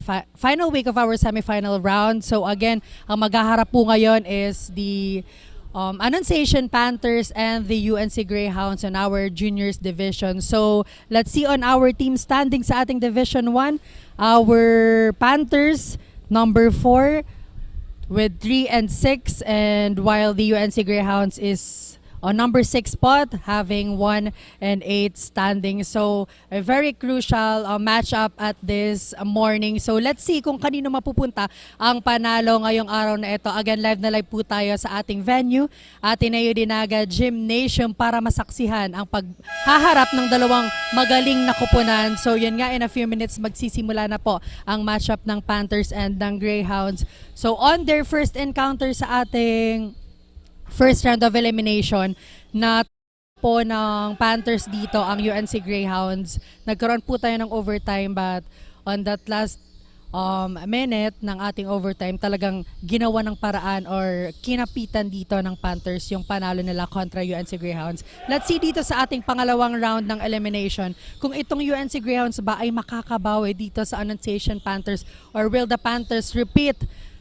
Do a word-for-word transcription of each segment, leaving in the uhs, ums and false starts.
fi- final week of our semifinal round. So again, ang maghaharap po ngayon is the um, Annunciation Panthers and the U N C Greyhounds in our juniors division. So let's see on our team standing sa ating Division one. Our Panthers, number four with three and six, and while the U N C Greyhounds is on number six spot, having one and eight standing. So a very crucial uh, matchup at this uh, morning. So let's see kung kanino mapupunta ang panalo ngayong araw na ito. Again, live na live po tayo sa ating venue, Ateneo de Naga Gymnasium, para masaksihan ang paghaharap ng dalawang magaling na koponan. So yun nga, in a few minutes magsisimula na po ang matchup ng Panthers and ng Greyhounds. So on their first encounter sa ating first round of elimination, na po ng Panthers dito ang U N C Greyhounds. Nagkaroon po tayo ng overtime, but on that last um, minute ng ating overtime, talagang ginawa ng paraan or kinapitan dito ng Panthers yung panalo nila kontra U N C Greyhounds. Let's see dito sa ating pangalawang round ng elimination kung itong U N C Greyhounds ba ay makakabawi dito sa Annunciation Panthers, or will the Panthers repeat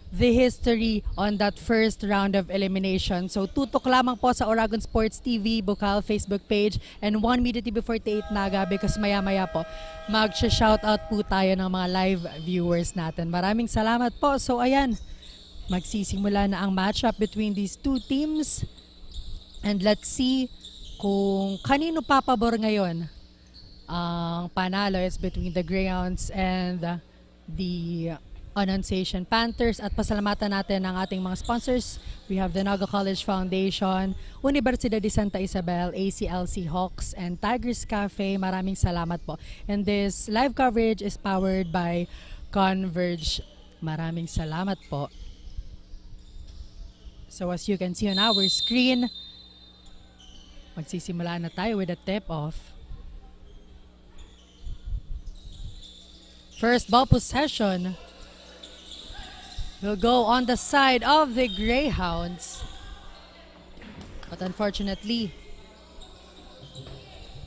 the history on that first round of elimination. So tutok lamang po sa Oragon Sports T V, Bukal Facebook page, and One Media T V forty-eight Naga, because maya-maya po magsha-shoutout po tayo ng mga live viewers natin. Maraming salamat po. So ayan, magsisimula na ang matchup between these two teams. And let's see kung kanino papabor ngayon ang panalo. Is between the Greyhounds and uh, the Annunciation Panthers. At pasalamatan natin ang ating mga sponsors. We have the Naga College Foundation, Universidad de Santa Isabel, A C L C Hawks, and Tigers Cafe. Maraming salamat po. And this live coverage is powered by Converge. Maraming salamat po. So as you can see on our screen, magsisimula na tayo with a tip-off. First ball possession will go on the side of the Greyhounds. But unfortunately,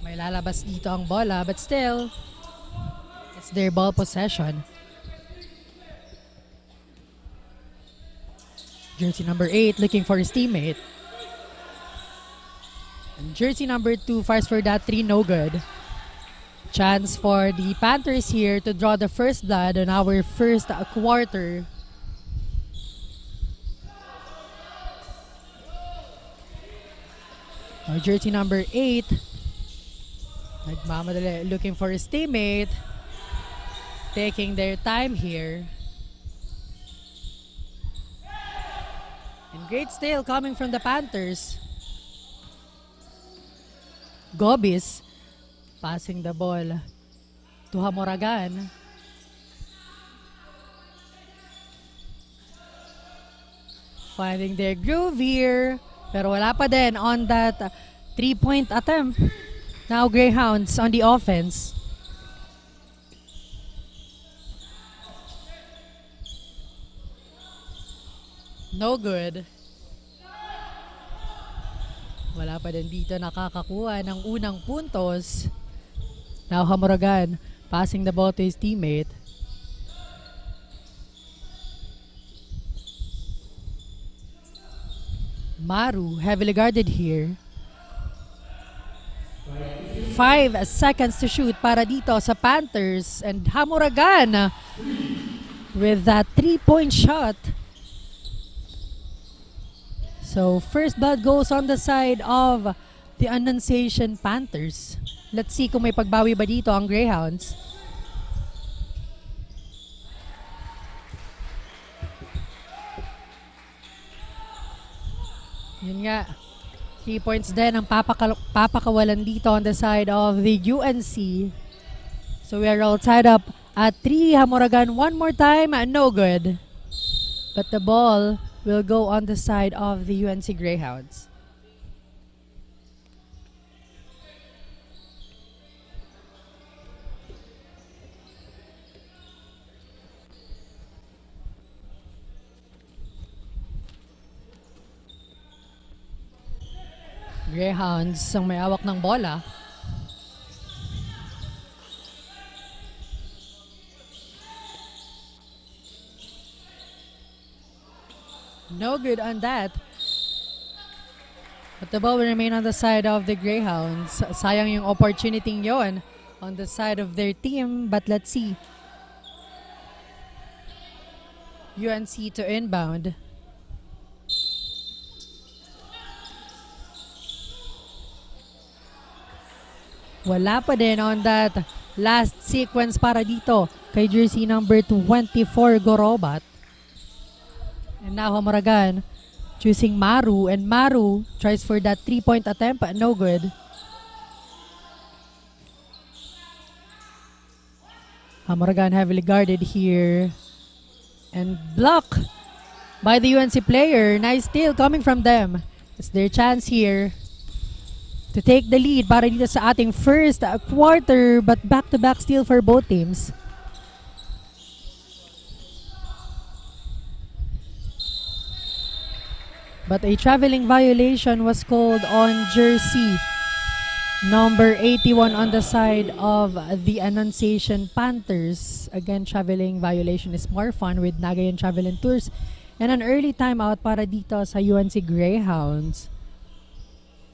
may lalabas dito ang bola, but still, it's their ball possession. Jersey number eight looking for his teammate. And jersey number two fires for that three, no good. Chance for the Panthers here to draw the first blood on our first uh, quarter. Our jersey number eight. Nagmamadali, looking for his teammate. Taking their time here. And great steal coming from the Panthers. Gobis passing the ball to Hamoragan. Finding their groove here. Pero wala pa din on that uh, three-point attempt. Now Greyhounds on the offense. No good. Wala pa din dito nakakakuha ng unang puntos. Now Hamoragan, passing the ball to his teammate. Maru, heavily guarded here. Five seconds to shoot para dito sa Panthers, and Hamoragan with that three-point shot. So first blood goes on the side of the Annunciation Panthers. Let's see kung may pagbawi ba dito ang Greyhounds. Yun nga. Three points din ang papaka- papakawalan dito on the side of the U N C. So we are all tied up at three. Hamoragan one more time, no good. But the ball will go on the side of the U N C Greyhounds. Greyhounds ang may hawak ng bola. No good on that. But the ball will remain on the side of the Greyhounds. Sayang yung opportunity yon on the side of their team. But let's see. U N C to inbound. Wala pa din on that last sequence para dito kay jersey number twenty-four, Gorobat. And now Hamuragan choosing Maru, and Maru tries for that three-point attempt, no good. Hamuragan heavily guarded here. And block by the U N C player. Nice steal coming from them. It's their chance here to take the lead para dito sa ating first, uh, quarter, but back-to-back steal for both teams. But a traveling violation was called on jersey number eighty-one on the side of the Annunciation Panthers. Again, traveling violation is more fun with Nagayan Travel and Tours. And an early timeout para dito sa U N C Greyhounds.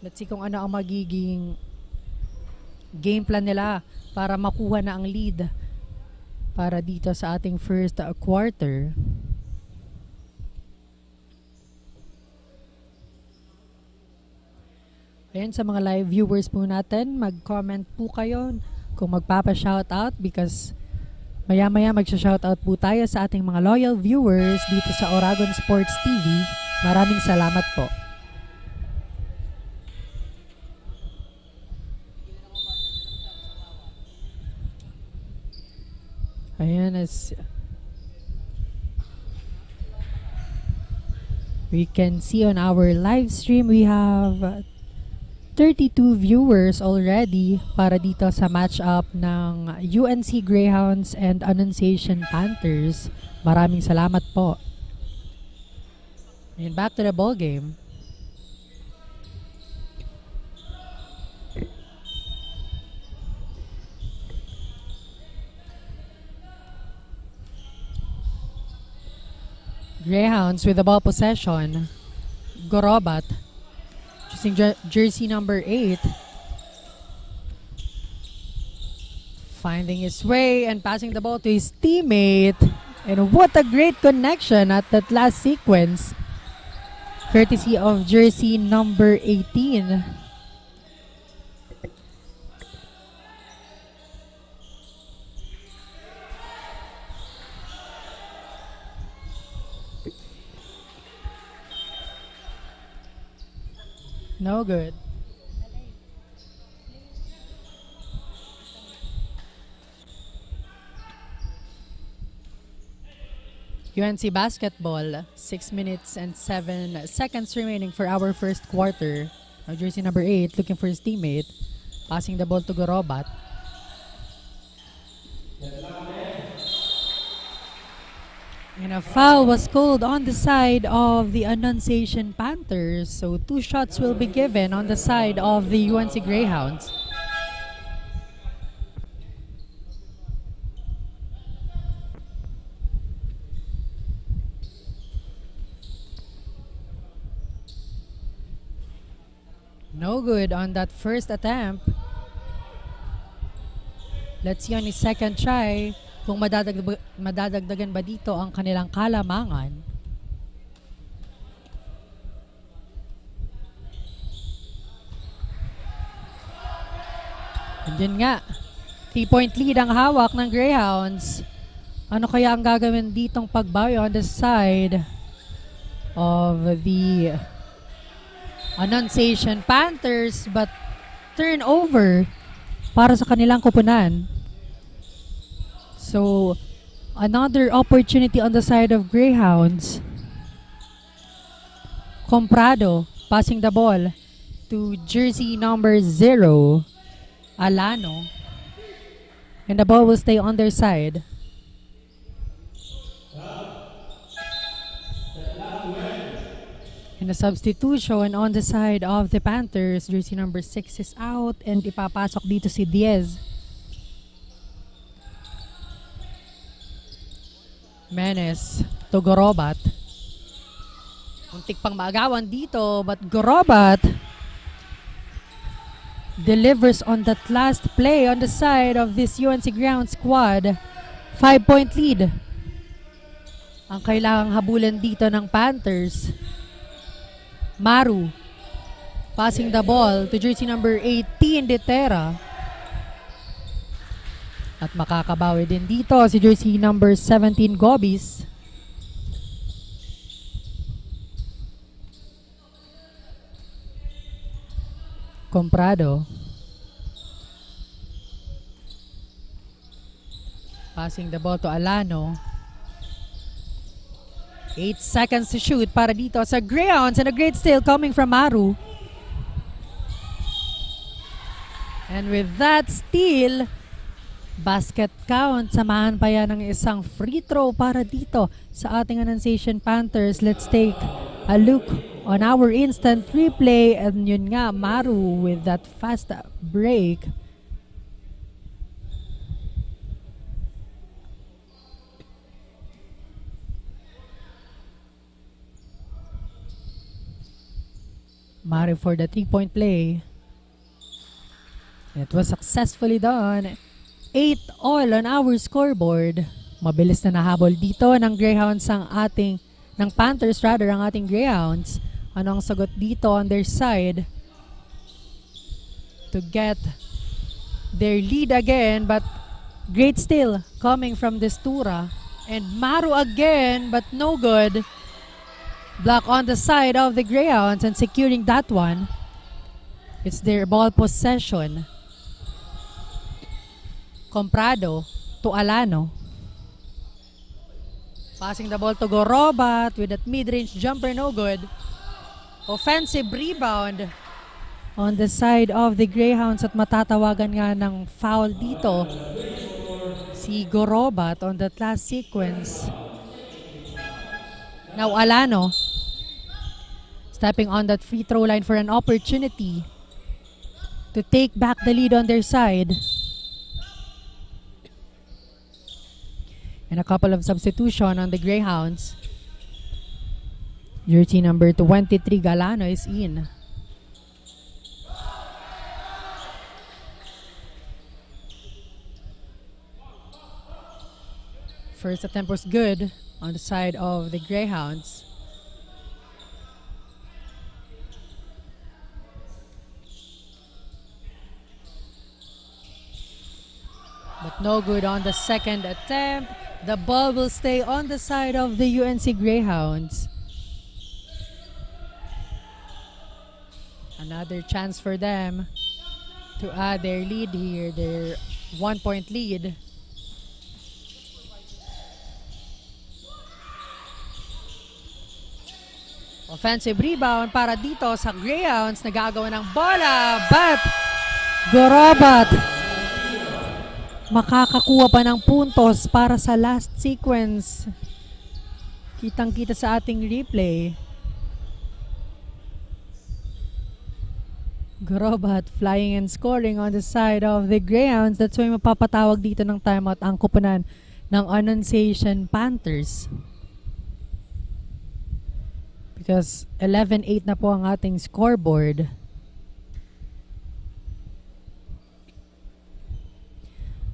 Let's see kung ano ang magiging game plan nila para makuha na ang lead para dito sa ating first, uh, quarter. Ayan, sa mga live viewers po natin, mag-comment po kayo kung magpapa-shoutout, because maya-maya magsha-shoutout po tayo sa ating mga loyal viewers dito sa Oragon Sports T V. Maraming salamat po. Ayan, as we can see on our live stream, we have thirty-two viewers already para dito sa match-up ng U N C Greyhounds and Annunciation Panthers. Maraming salamat po. And back to the ball game. Greyhounds with the ball possession. Gorobat, choosing jer-, jersey number eight. Finding his way and passing the ball to his teammate. And what a great connection at that last sequence. Courtesy of jersey number eighteen. No good. U N C basketball, six minutes and seven seconds remaining for our first quarter. Now, jersey number eight looking for his teammate, passing the ball to Gorobat. And a foul was called on the side of the Annunciation Panthers. So, two shots will be given on the side of the U N C Greyhounds. No good on that first attempt. Let's see on his second try kung madadag-, madadagdagan ba dito ang kanilang kalamangan. And yun nga, three-point lead ang hawak ng Greyhounds. Ano kaya ang gagawin ditong pagbawi on the side of the Annunciation Panthers, but turnover para sa kanilang koponan. So, another opportunity on the side of Greyhounds. Comprado, passing the ball to jersey number zero, Alano. And the ball will stay on their side. And a substitution on the side of the Panthers. Jersey number six is out and ipapasok dito si Diez. Menes to Gorobat. Tikpang maagawan dito, but Gorobat delivers on that last play on the side of this U N C Greyhound squad. Five-point lead ang kailangang habulan dito ng Panthers. Maru passing the ball to jersey number eighteen, Detera. At makakabawi din dito si jersey number seventeen, Gobis. Comprado. Passing the ball to Alano. Eight seconds to shoot para dito sa Greyhounds, and a great steal coming from Maru. And with that steal, basket count, samahan pa yan ng isang free throw para dito sa ating Annunciation Panthers. Let's take a look on our instant replay. And yun nga, Maru with that fast break. Maru for the three-point play. It was successfully done. Eight all on our scoreboard. Mabilis na nahabol dito ng Greyhounds ang ating, ng Panthers rather, ang ating Greyhounds. Ano ang sagot dito on their side to get their lead again, but great steal coming from Destura. And Maru again, but no good. Block on the side of the Greyhounds and securing that one. It's their ball possession. Comprado to Alano. Passing the ball to Gorobat with that mid-range jumper, no good. Offensive rebound on the side of the Greyhounds at matatawagan nga ng foul dito si Gorobat on that last sequence. Now Alano stepping on that free throw line for an opportunity to take back the lead on their side. And a couple of substitution on the Greyhounds. Jersey number twenty-three, Galano, is in. First attempt was good on the side of the Greyhounds. But no good on the second attempt. The ball will stay on the side of the U N C Greyhounds. Another chance for them to add their lead here, their one-point lead. Offensive rebound para dito sa Greyhounds. Nag-aagawan ng bola, but Gorobat makakakuha pa ng puntos para sa last sequence. Kitang-kita sa ating replay. Gorobat flying and scoring on the side of the Greyhounds. That's why mapapatawag dito ng timeout ang koponan ng Annunciation Panthers. Because eleven eight na po ang ating scoreboard.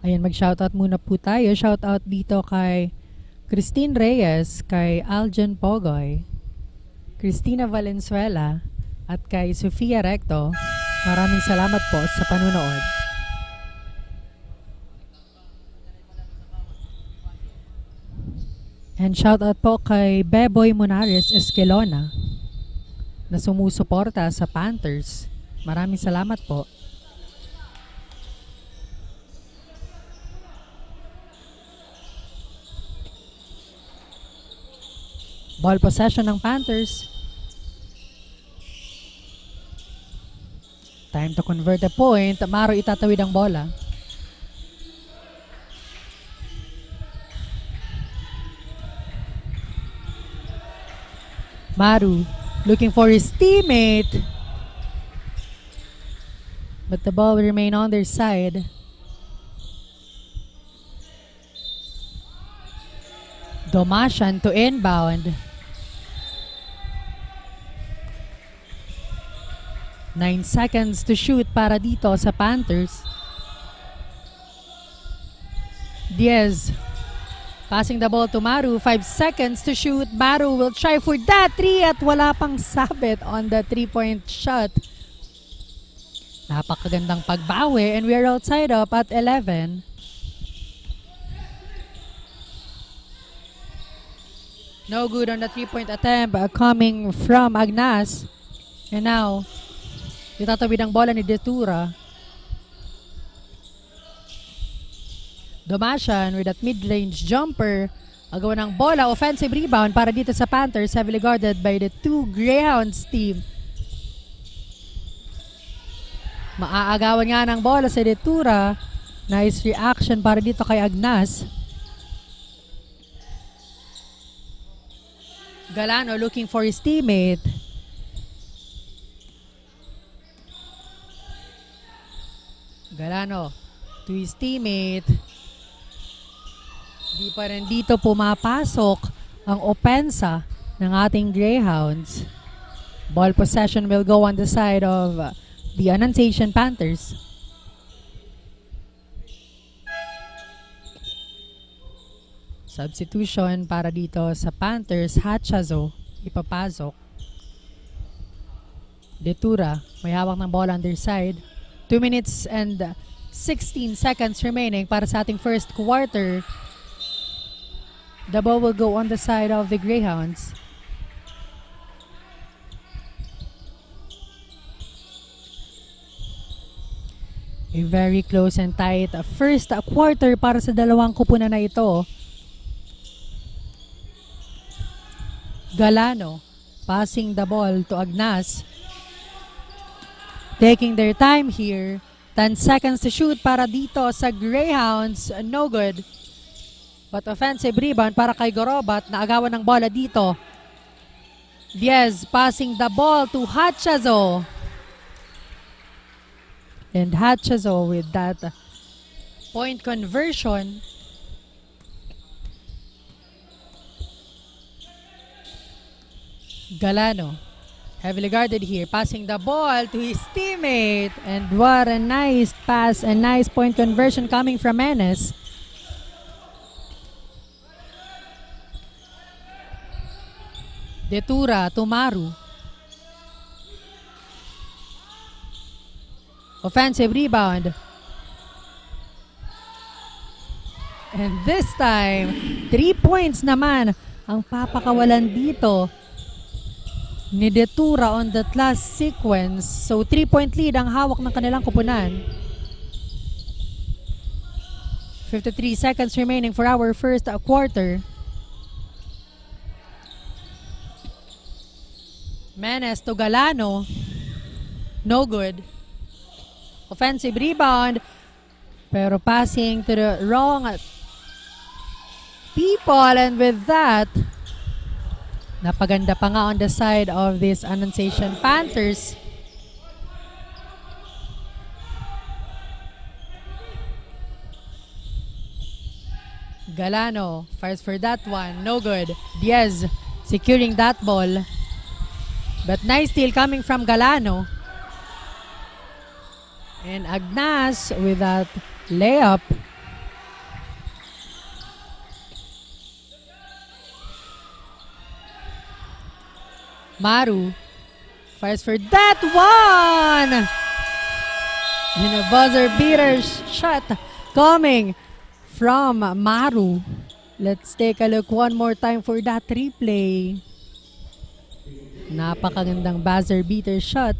Ayan, mag-shoutout muna po tayo. Shoutout dito kay Christine Reyes, kay Aljon Pogoy, Christina Valenzuela, at kay Sofia Recto. Maraming salamat po sa panonood. And shoutout po kay Beboy Monares Esquelona na sumusuporta sa Panthers. Maraming salamat po. Ball possession ng Panthers. Time to convert a point. Maru itatawid ang bola. Maru looking for his teammate. But the ball remain on their side. Domasian to inbound. Nine seconds to shoot para dito sa Panthers. Diaz passing the ball to Maru. Five seconds to shoot. Maru will try for that three at wala pang sabit on the three-point shot. Napakagandang pagbawi, and we are outside up at eleven. No good on the three-point attempt, uh, coming from Agnas. And now, itatawid ang bola ni Detura. Domasian with that mid-range jumper. Agawan ng bola, offensive rebound para dito sa Panthers, heavily guarded by the two Greyhounds team. Maaagawan nga ng bola si Detura. Nice reaction para dito kay Agnas. Galano looking for his teammate. Galano to his teammate. Di pa rin dito pumapasok ang opensa ng ating Greyhounds. Ball possession will go on the side of, uh, the Annunciation Panthers. Substitution para dito sa Panthers, Hachazo, ipapasok. Detura, may hawak ng bola underside. Two minutes and sixteen seconds remaining para sa ating first quarter. The ball will go on the side of the Greyhounds. A very close and tight, uh, first, uh, quarter para sa dalawang kupunan na ito. Galano passing the ball to Agnas. Taking their time here. Ten seconds to shoot para dito sa Greyhounds. No good. But offensive rebound para kay Gorobat na agawan ng bola dito. Diaz passing the ball to Hachazo. And Hachazo with that point conversion. Galano, heavily guarded here, passing the ball to his teammate. And what a nice pass and nice point conversion coming from Menes. Detura to Maru. Offensive rebound. And this time, three points naman ang papakawalan dito ni Detura on that last sequence. So, three-point lead ang hawak ng kanilang kupunan. Fifty-three seconds remaining for our first, uh, quarter. Menes to Galano. No good. Offensive rebound. Pero passing to the wrong people. And with that, napaganda pa nga on the side of this Annunciation Panthers. Galano fires for that one. No good. Diaz securing that ball. But nice steal coming from Galano. And Agnas with that layup. Maru fires for that one! And a buzzer beater sh-, shot coming from Maru. Let's take a look one more time for that replay. Napakagandang buzzer beater shot.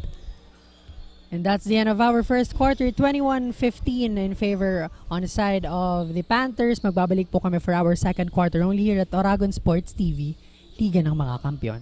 And that's the end of our first quarter, twenty-one fifteen in favor on the side of the Panthers. Magbabalik po kami for our second quarter only here at Oragon Sports T V, Liga ng mga Kampiyon.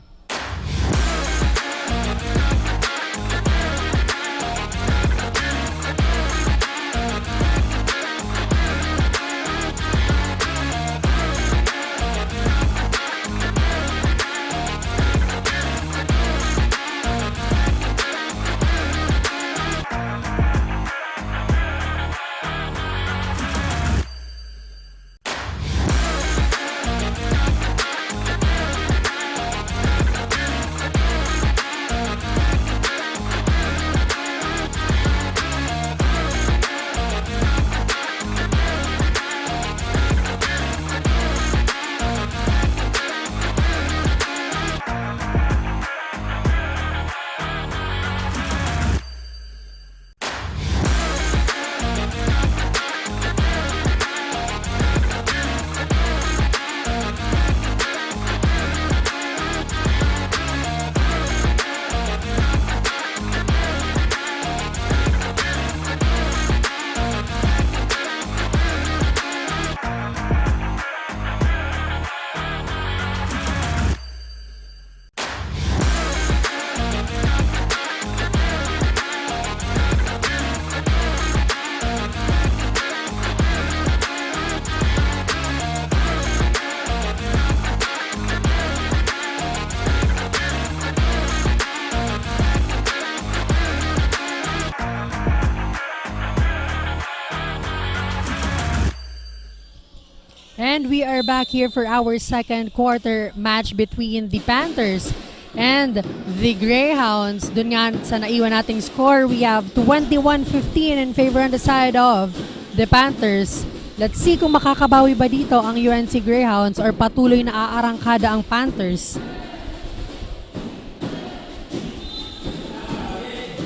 And we are back here for our second quarter match between the Panthers and the Greyhounds. Dun nga sa naiwan nating score, we have twenty-one fifteen in favor on the side of the Panthers. Let's see kung makakabawi ba dito ang U N C Greyhounds or patuloy na aarangkada ang Panthers.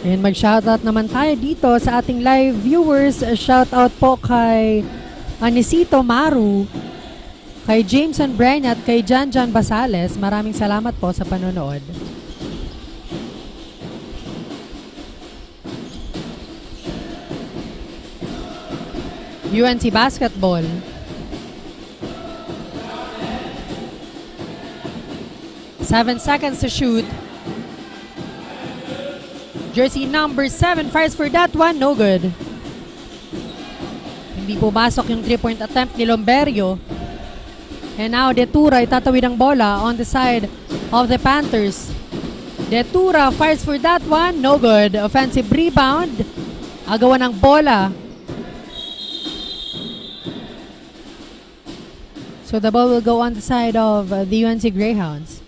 And mag-shoutout naman tayo dito sa ating live viewers. Shoutout po kay Anisito Maru, kay Jameson Breña at kay Janjan Basales. Maraming salamat po sa panonood. U N C Basketball. Seven seconds to shoot. Jersey number seven fires for that one. No good. Hindi pumasok yung three-point attempt ni Lomberio. And now, Detura itatawid ang bola on the side of the Panthers. Detura fires for that one. No good. Offensive rebound. Agawan ng bola. So the ball will go on the side of uh, the U N C Greyhounds.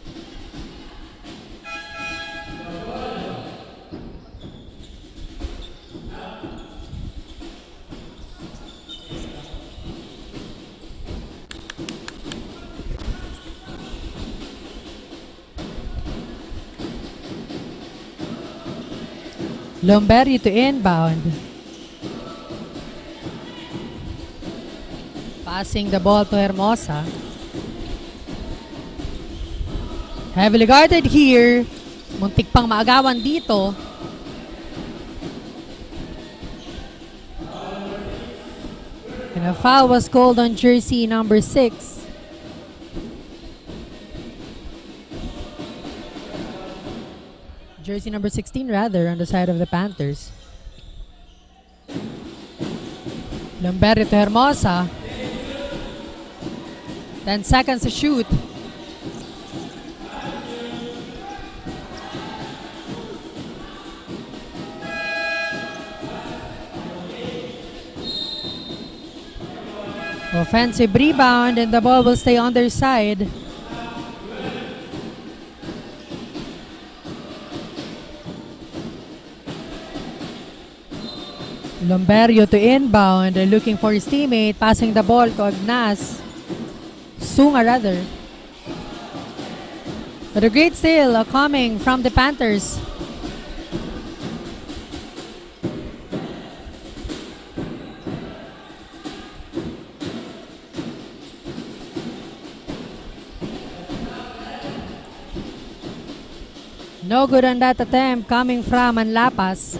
Lomberio to inbound. Passing the ball to Hermosa. Heavily guarded here. Muntik pang maagawan dito. And a foul was called on jersey number six. Jersey number sixteen, rather, on the side of the Panthers. Lomberio to Hermosa. Ten seconds to shoot. Offensive rebound, and the ball will stay on their side. Lomberio to inbound, looking for his teammate, passing the ball to Agnas. Sunga, rather. But a great steal, uh, coming from the Panthers. No good on that attempt coming from Anlapas.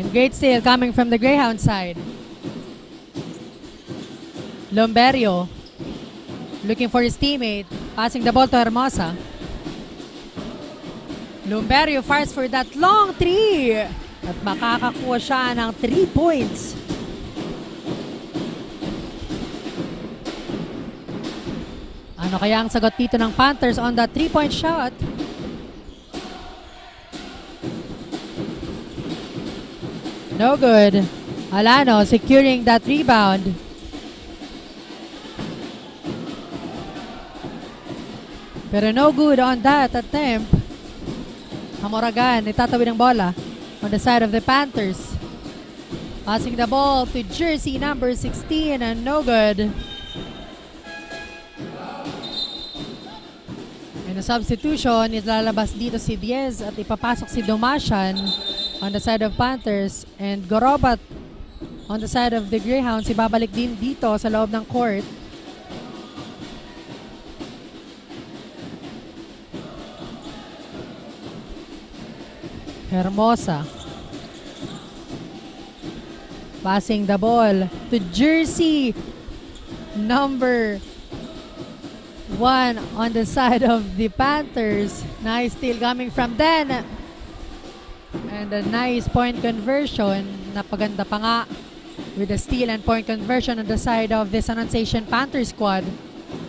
And great steal coming from the Greyhound side. Lomberio looking for his teammate, passing the ball to Hermosa. Lomberio fires for that long three. At makakakuha siya ng three points. Ano kaya ang sagot dito ng Panthers on the three-point shot? No good. Alano securing that rebound. Pero no good on that attempt. Hamoragan, itatawid ang bola on the side of the Panthers. Passing the ball to jersey number sixteen and no good. And a substitution, ilalabas dito si Diez at ipapasok si Domasian on the side of Panthers and Gorobat on the side of the Greyhounds. Ibabalik din dito sa loob ng court. Hermosa. Passing the ball to jersey number one on the side of the Panthers. Nice steal coming from Den. And a nice point conversion. Napaganda pa nga with a steal and point conversion on the side of this Annunciation Panther squad.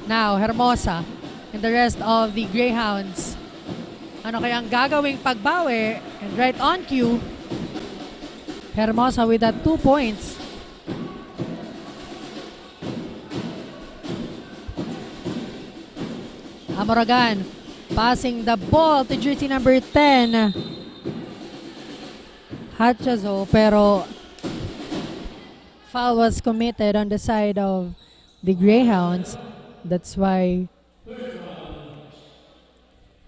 Now, Hermosa and the rest of the Greyhounds. Ano kaya ang gagawing pagbawi? And right on cue, Hermosa with that two points. Amoragan, passing the ball to jersey number ten, Hachazo, pero foul was committed on the side of the Greyhounds. That's why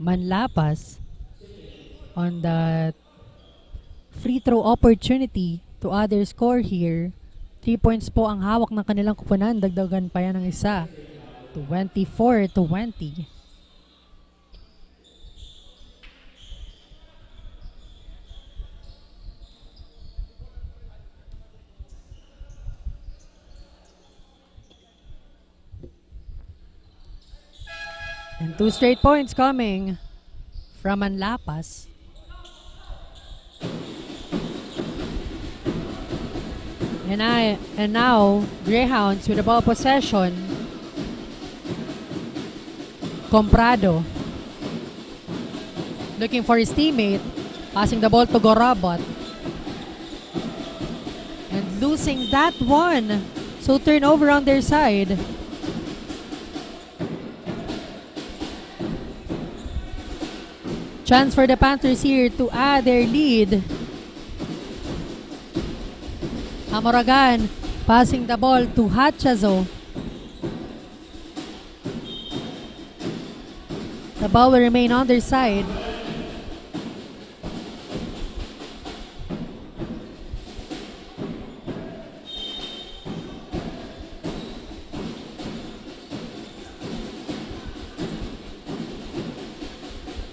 Manlapas on that free throw opportunity to add their score here. Three points po ang hawak ng kanilang kupunan. Dagdagan pa yan ng isa. Twenty-four twenty. And two straight points coming from Manlapas. And, I, and now, Greyhounds with the ball possession. Comprado. Looking for his teammate. Passing the ball to Gorobot. And losing that one. So turnover on their side. Chance for the Panthers here to add their lead. Amoragan passing the ball to Hachazo. The ball will remain on their side.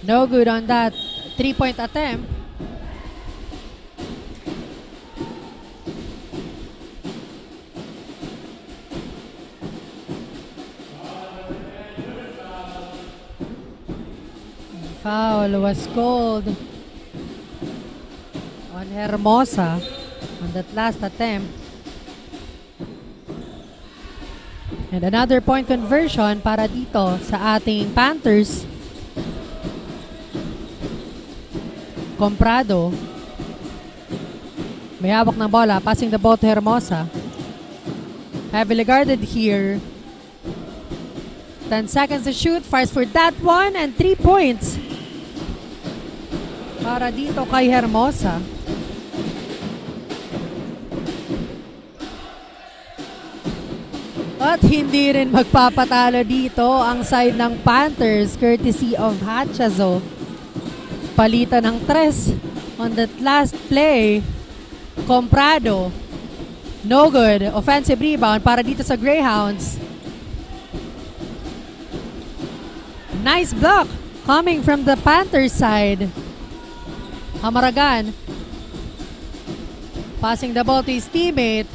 No good on that three-point attempt. Foul was called on Hermosa on that last attempt. And another point conversion para dito sa ating Panthers. Comprado. May hawak ng bola, passing the ball to Hermosa. Heavily guarded here. Ten seconds to shoot, fires for that one, and three points para dito kay Hermosa. At hindi rin magpapatalo dito ang side ng Panthers, courtesy of Hachazo. Palitan ng tres on that last play. Comprado. No good. Offensive rebound para dito sa Greyhounds. Nice block coming from the Panthers side. Amaragan. Passing the ball to his teammate.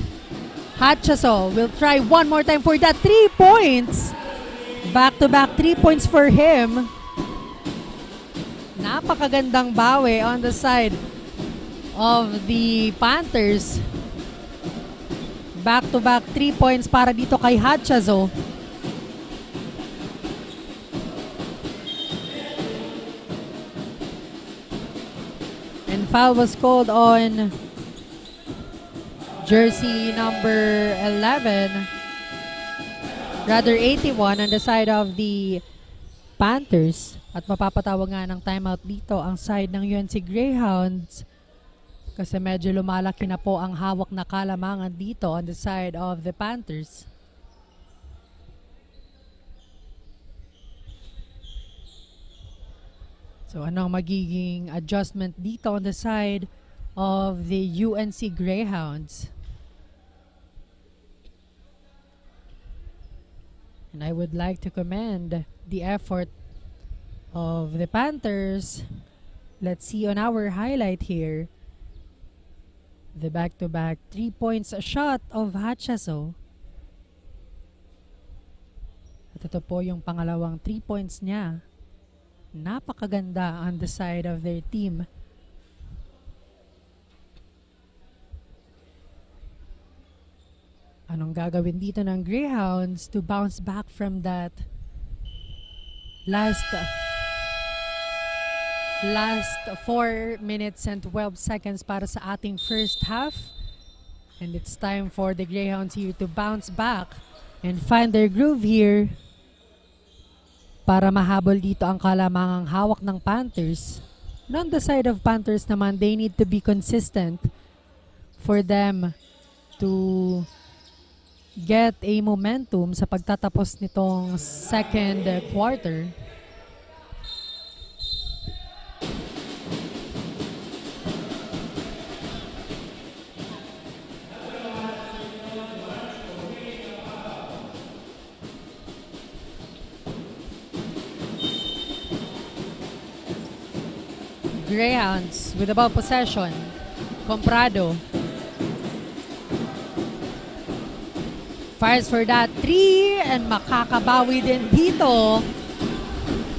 Hachazo will try one more time for that three points. Back-to-back three points for him. Napakagandang bawi on the side of the Panthers. Back-to-back three points para dito kay Hachazo. And foul was called on jersey number eleven, rather eighty-one, on the side of the Panthers. At mapapatawag nga ng timeout dito ang side ng U N C Greyhounds kasi medyo lumalaki na po ang hawak na kalamangan dito on the side of the Panthers. So, ano ang magiging adjustment dito on the side of the U N C Greyhounds? And I would like to commend the effort of the Panthers. Let's see on our highlight here. The back-to-back three points shot of Hachazo. At ito po yung pangalawang three points niya. Napakaganda on the side of their team. Anong gagawin dito ng Greyhounds to bounce back from that last, last four minutes and twelve seconds para sa ating first half? And it's time for the Greyhounds here to bounce back and find their groove here. para mahabol dito ang kalamangang hawak ng Panthers. And on the side of Panthers naman, they need to be consistent for them to get a momentum sa pagtatapos nitong second quarter. Greyhounds with the ball possession. Comprado. Fires for that three and makakabawi din dito.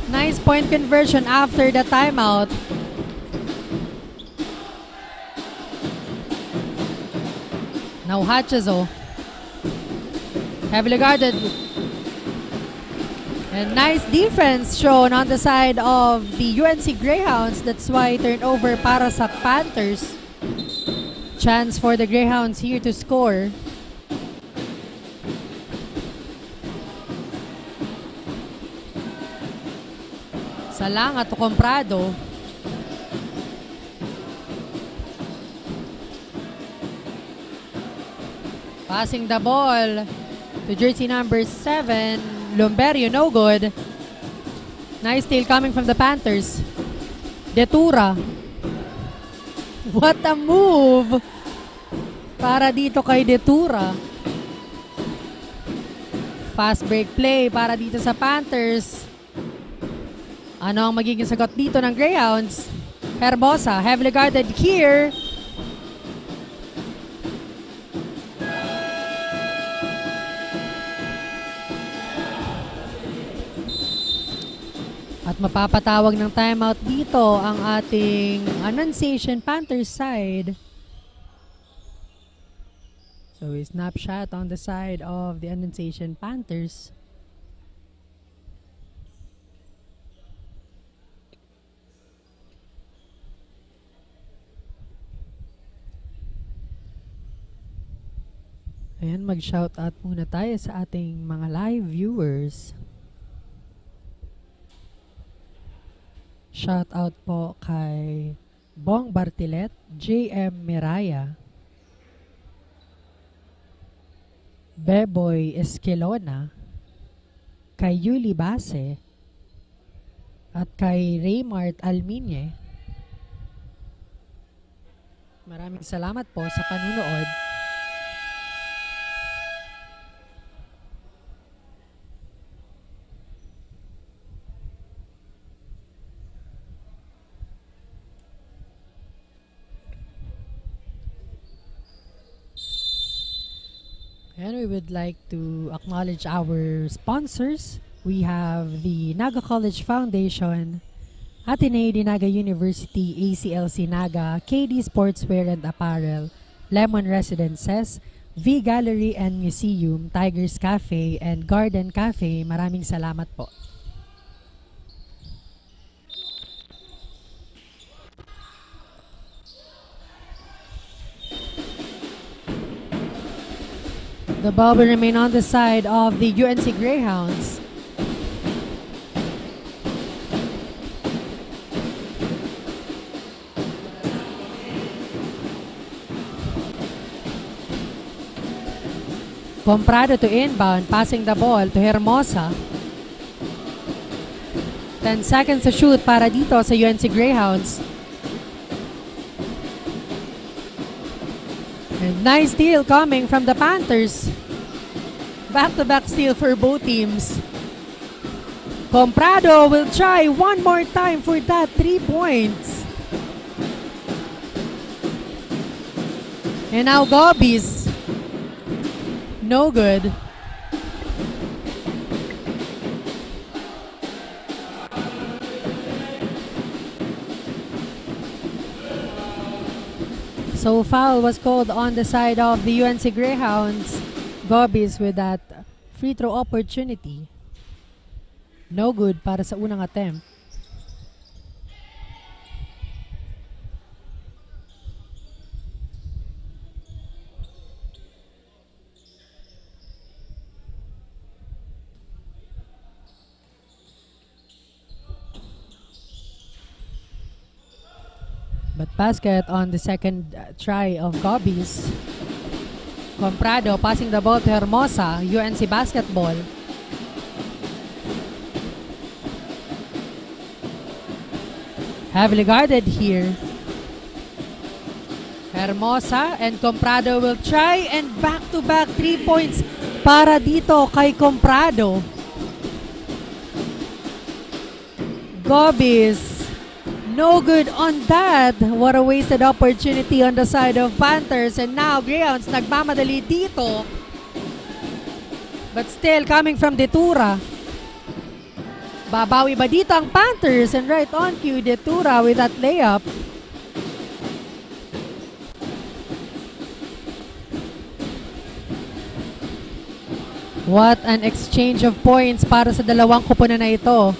Nice point conversion after the timeout. Now Hachazo. Heavily guarded. And nice defense shown on the side of the U N C Greyhounds. That's why turnover para sa Panthers. Chance for the Greyhounds here to score. Salanga to Comprado. Passing the ball to jersey number seven, Lumberio, no good. Nice steal coming from the Panthers. Detura. What a move para dito kay Detura. Fast break play para dito sa Panthers. Ano ang magiging sagot dito ng Greyhounds? Herbosa, heavily guarded here. At mapapatawag ng timeout dito ang ating Annunciation Panthers side. So, a snapshot on the side of the Annunciation Panthers. Ayan, mag-shoutout muna tayo sa ating mga live viewers. Shoutout po kay Bong Bartilet, J M Miraya, Beboy Esquelona, kay Yuli Base, at kay Raymart Alminye. Maraming salamat po sa panunood. And we would like to acknowledge our sponsors. We have the Naga College Foundation, Ateneo de Naga University, A C L C Naga, K D Sportswear and Apparel, Lemon Residences, V Gallery and Museum, Tigers Cafe, and Garden Cafe. Maraming salamat po. The ball will remain on the side of the U N C Greyhounds. Comprado to inbound, passing the ball to Hermosa. Ten seconds to shoot para dito sa U N C Greyhounds. And nice steal coming from the Panthers. Back-to-back steal for both teams. Comprado will try one more time for that three points. And now Gobis. No good. So foul was called on the side of the U N C Greyhounds. Gobis with that free throw opportunity. No good para sa unang attempt. But basket on the second uh, try of Gobis. Comprado passing the ball to Hermosa, U N C basketball. Heavily guarded here. Hermosa and Comprado will try and back-to-back three points para dito kay Comprado. Gobis, no good on that. What a wasted opportunity on the side of Panthers. And now, Greyhounds nagmamadali dito. But still, coming from Detura. Babawi ba dito ang Panthers? And right on cue, Detura with that layup. What an exchange of points para sa dalawang koponan na ito.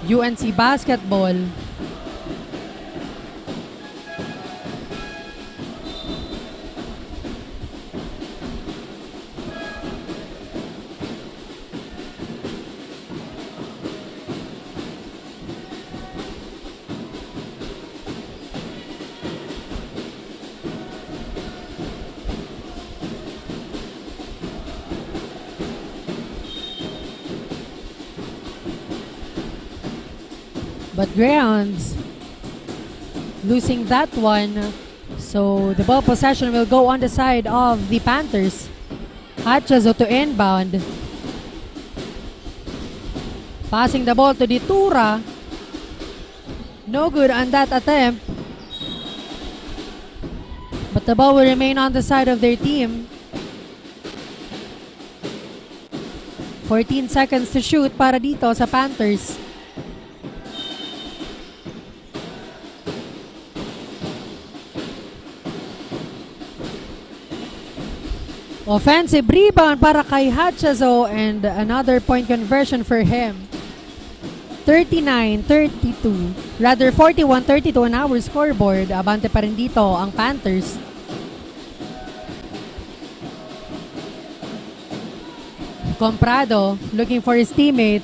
U N C basketball. But Greyhounds losing that one. So the ball possession will go on the side of the Panthers. Hachazo to inbound. Passing the ball to Detura. No good on that attempt. But the ball will remain on the side of their team. Fourteen seconds to shoot para dito sa Panthers. Offensive rebound para kay Hachazo and another point conversion for him. Thirty-nine thirty-two, rather forty-one thirty-two on our scoreboard. Abante pa rin dito ang Panthers. Comprado looking for his teammate.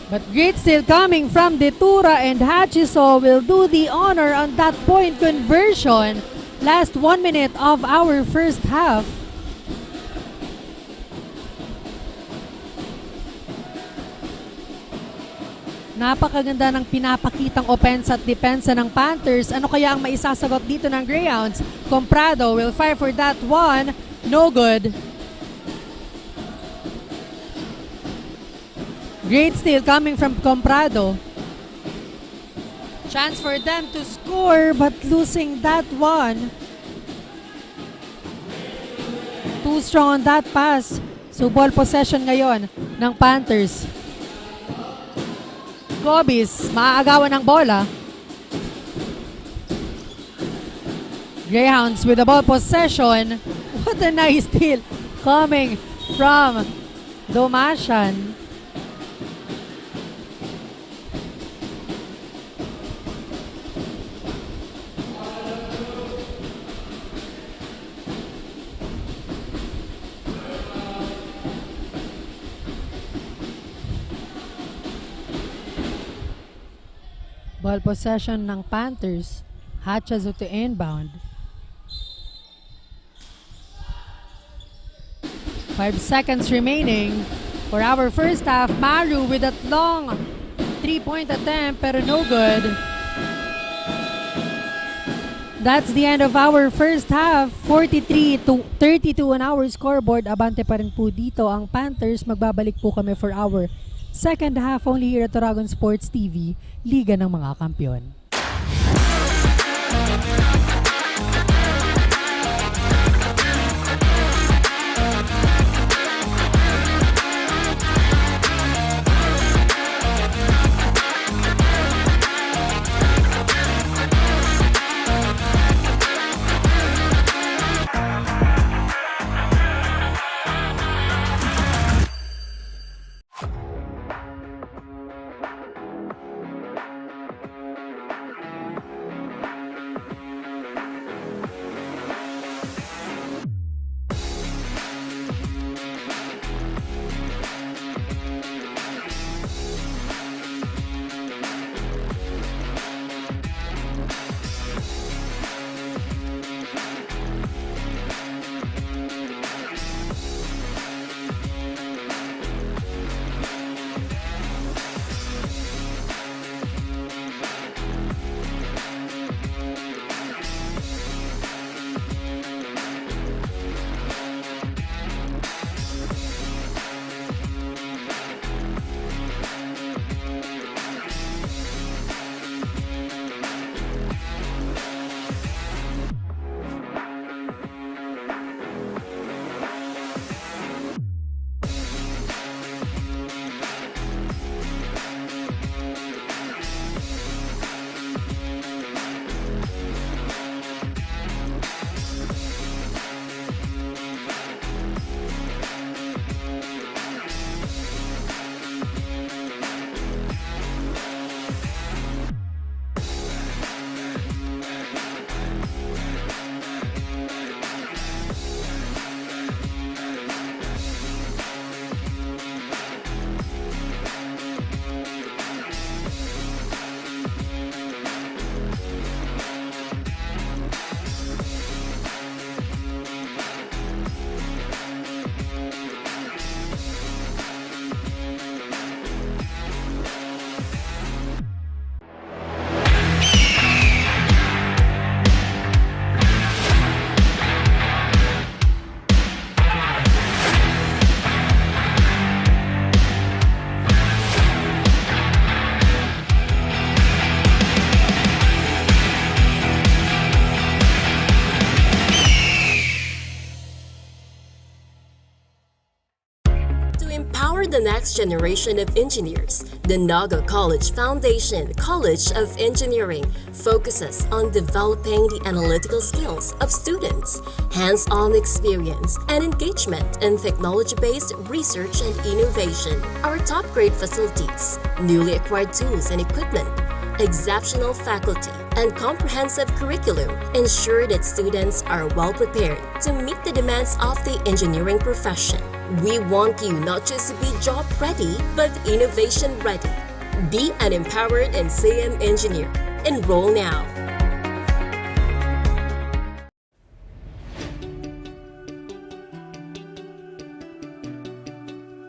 But great steal coming from Detura, and Hachiso will do the honor on that point conversion. Last one minute of our first half. Napakaganda ng pinapakitang opensa at depensa ng Panthers. Ano kaya ang maisasagot dito ng Greyhounds? Comprado will fire for that one. No good. Great steal coming from Comprado. Chance for them to score, but losing that one. Too strong on that pass. So, ball possession ngayon ng Panthers. Gobis, maaagawan ng bola. Greyhounds with the ball possession. What a nice steal coming from Domasian. Ball possession ng Panthers. Hachazo to inbound. Five seconds remaining for our first half. Maru with that long three-point attempt, pero no good. That's the end of our first half. Forty-three to thirty-two on our scoreboard. Abante pa rin po dito ang Panthers. Magbabalik po kami for our second half only here at Dragon Sports T V, Liga ng mga Kampiyon. next generation of engineers. The Naga College Foundation College of Engineering focuses on developing the analytical skills of students, hands-on experience, and engagement in technology-based research and innovation. Our top-grade facilities, newly acquired tools and equipment, exceptional faculty, and comprehensive curriculum ensure that students are well prepared to meet the demands of the engineering profession. We want you not just to be job ready, but innovation ready. Be an empowered and C M engineer. Enroll now.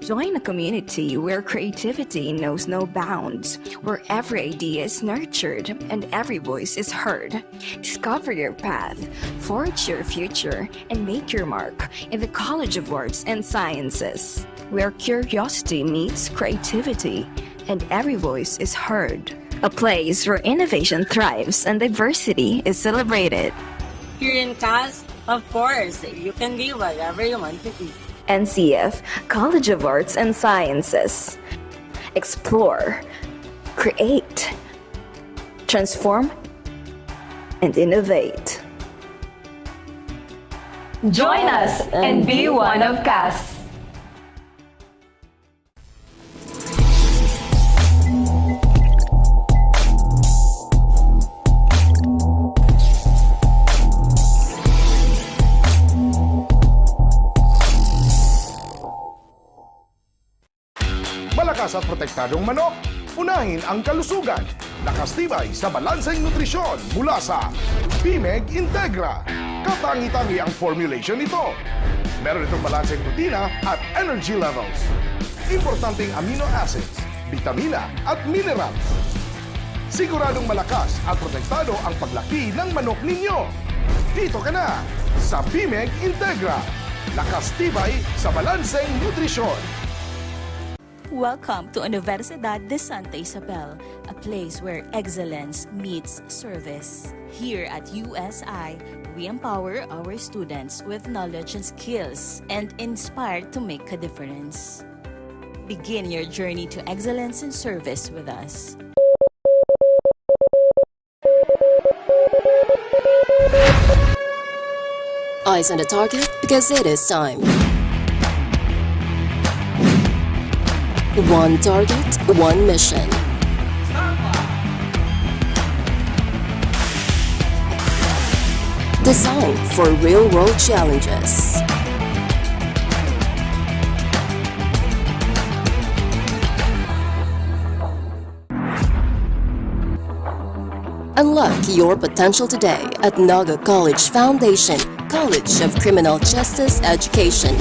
Join a community where creativity knows no bounds, where every idea is nurtured and every voice is heard. Discover your path, forge your future, and make your mark in the College of Arts and Sciences, where curiosity meets creativity and every voice is heard. A place where innovation thrives and diversity is celebrated. Here in CAS, of course, you can be whatever you want to be. N C F, College of Arts and Sciences. Explore, create, transform, and innovate. Join us and be one of CAS. Malakas at protektadong manok, unahin ang kalusugan. Lakas tibay sa balanseng nutrisyon mula sa Bimeg Integra. Katangi-tangi ang formulation nito. Meron itong balanseng protina at energy levels. Importanteng amino acids, bitamina at minerals. Siguradong malakas at protektado ang paglaki ng manok ninyo. Dito ka na sa Bimeg Integra. Lakas tibay sa balanseng nutrisyon. Welcome to Universidad de Santa Isabel, a place where excellence meets service. Here at U S I, we empower our students with knowledge and skills and inspire to make a difference. Begin your journey to excellence in service with us. Eyes on the target, because it is time. One target, one mission. Designed for real-world challenges. Unlock your potential today at Naga College Foundation, College of Criminal Justice Education.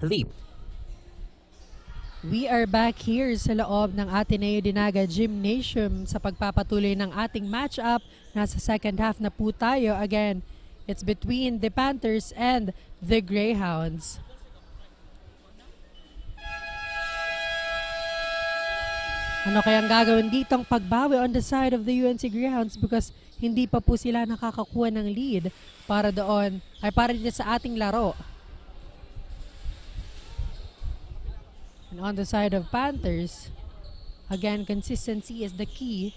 Leap. We are back here sa loob ng Ateneo de Naga Gymnasium sa pagpapatuloy ng ating match-up. Nasa second half na po tayo. Again, it's between the Panthers and the Greyhounds. Ano kayang gagawin ditong pagbawi on the side of the U N C Greyhounds, because hindi pa po sila nakakakuha ng lead para doon, ay para dito sa ating laro. And on the side of Panthers, again, consistency is the key.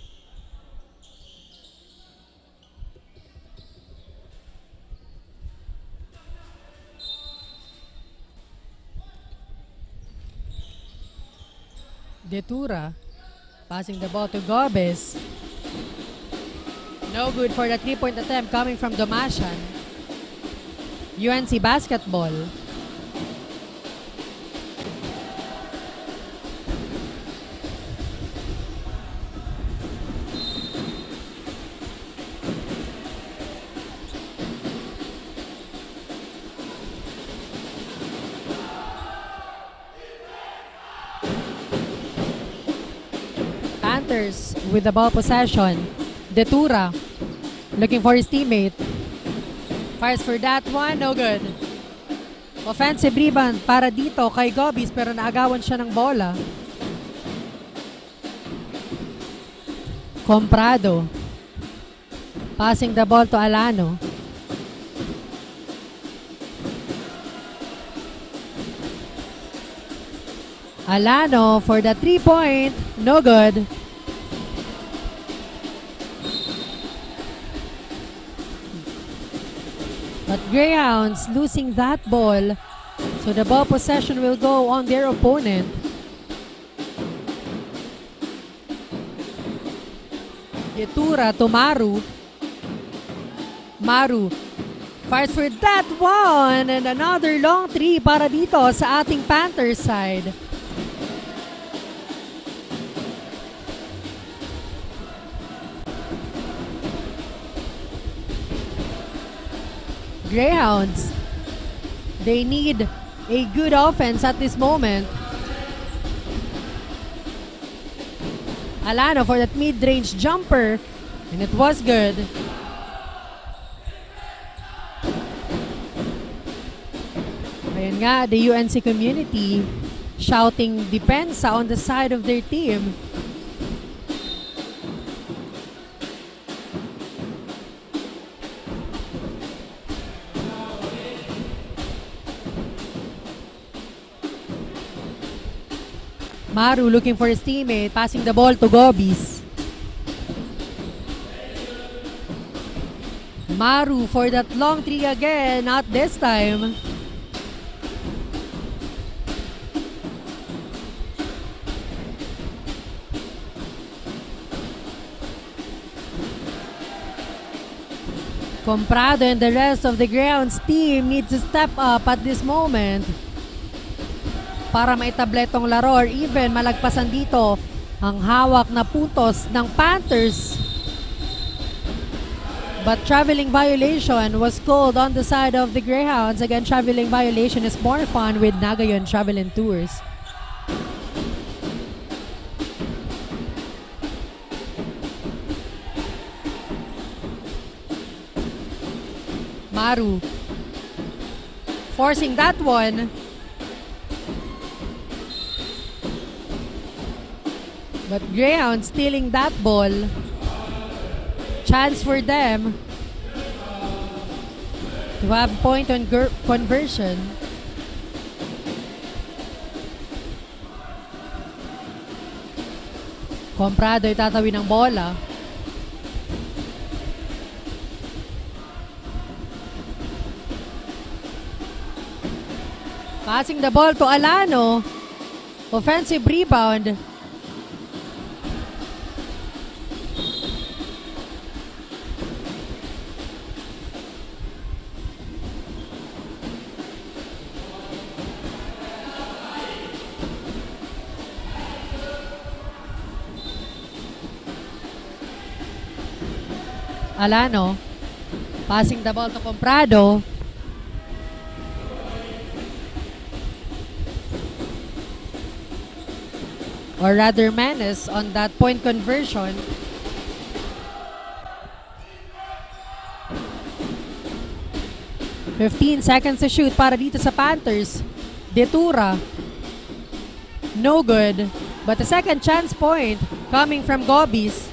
De Tura, passing the ball to Gobes. No good for the three-point attempt coming from Domasian. U N C basketball. Panthers with the ball possession. De Tura looking for his teammate. Fires for that one, no good. Offensive rebound para dito kay Gobis, pero naagawan siya ng bola. Comprado. Passing the ball to Alano. Alano for the three-point. No good. But Greyhounds losing that ball. So the ball possession will go on their opponent. De Tura to Maru. Maru fires for that one and another long three para dito sa ating Panthers side. Greyhounds, they need a good offense at this moment. Alano for that mid-range jumper, and it was good. Ayan nga, the U N C community shouting depensa on the side of their team. Maru looking for his teammate, passing the ball to Gobis. Maru for that long three again, not this time. Comprado and the rest of the Greyhounds team need to step up at this moment para maitable itong laro or even malagpasan dito ang hawak na puntos ng Panthers. But traveling violation was called on the side of the Greyhounds. Again, traveling violation is more fun with Nagayon Travel and Tours. Maru forcing that one. But Greyhound stealing that ball. Chance for them to have point on ger- conversion. Comprado itatawid ng bola. Passing the ball to Alano. Offensive rebound. Alano, passing the ball to Comprado. or rather Menes, on that point conversion. Fifteen seconds to shoot para dito sa Panthers. Detura. No good. But a second chance point coming from Gobis.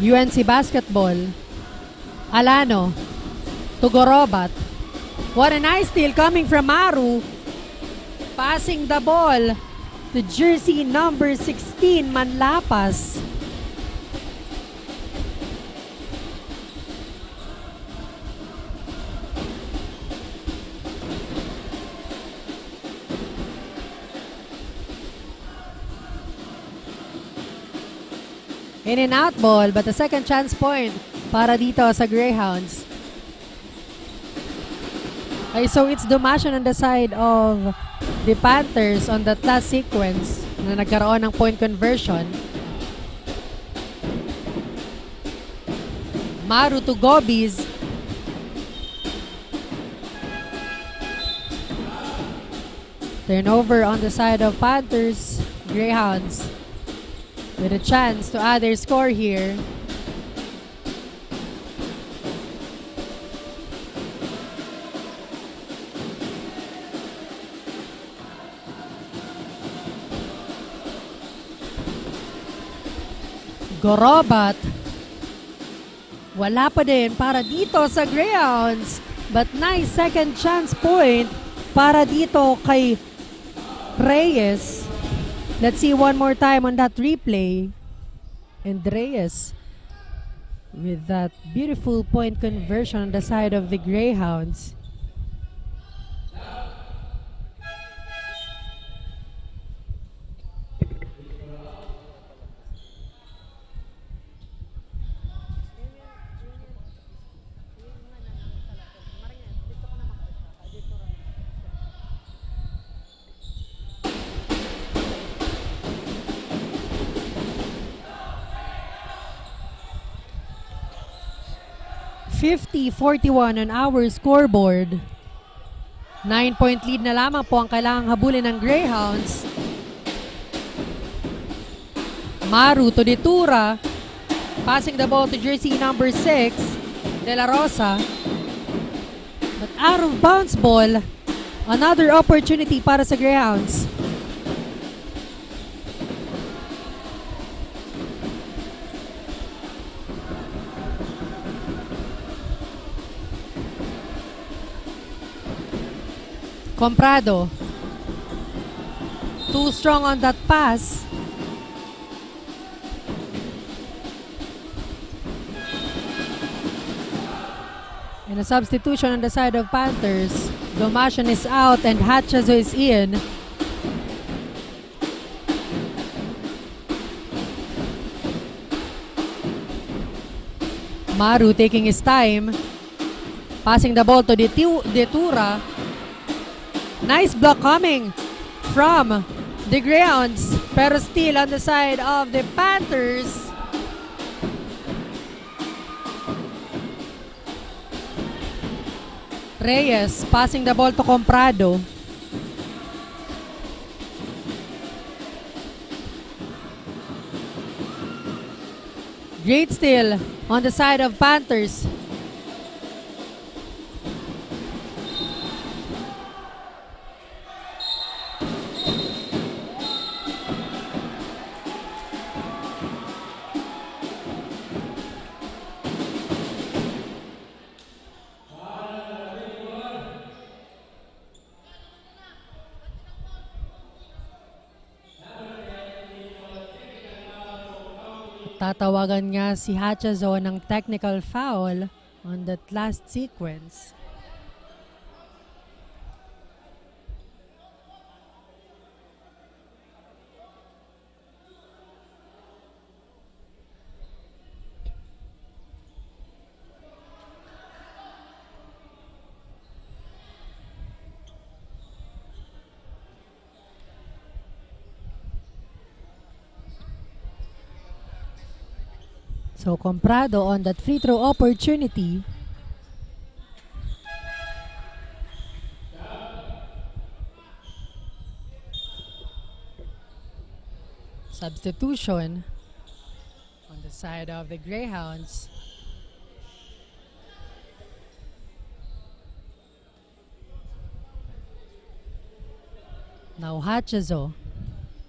U N C basketball. Alano to Gorobat. What a nice steal coming from Maru. Passing the ball to jersey number sixteen, Manlapas. In and out ball, but a second chance point para dito sa Greyhounds. Okay, so it's Domacion on the side of the Panthers on that last sequence na nagkaroon ng point conversion. Maru to Gobis. Turnover on the side of Panthers. Greyhounds with a chance to add their score here. Gorobat. Wala pa din para dito sa Greyhounds. But nice second chance point para dito kay Reyes. Let's see one more time on that replay. And Reyes with that beautiful point conversion on the side of the Greyhounds. Fifty forty-one on our scoreboard. Nine-point lead na lamang po ang kailangang habulin ng Greyhounds. Maru to Detura. Passing the ball to jersey number six, De La Rosa. But out of bounds ball. Another opportunity para sa Greyhounds. Comprado. Too strong on that pass. And a substitution on the side of Panthers. Domacion is out and Hachazo is in. Maru taking his time. Passing the ball to Detu-, Detura. Nice block coming from the Greyhounds, pero still on the side of the Panthers. Reyes passing the ball to Comprado. Great steal on the side of Panthers. Tatawagan nga si Hachazo ng technical foul on that last sequence. So, Comprado on that free throw opportunity. Substitution on the side of the Greyhounds. Now Hachazo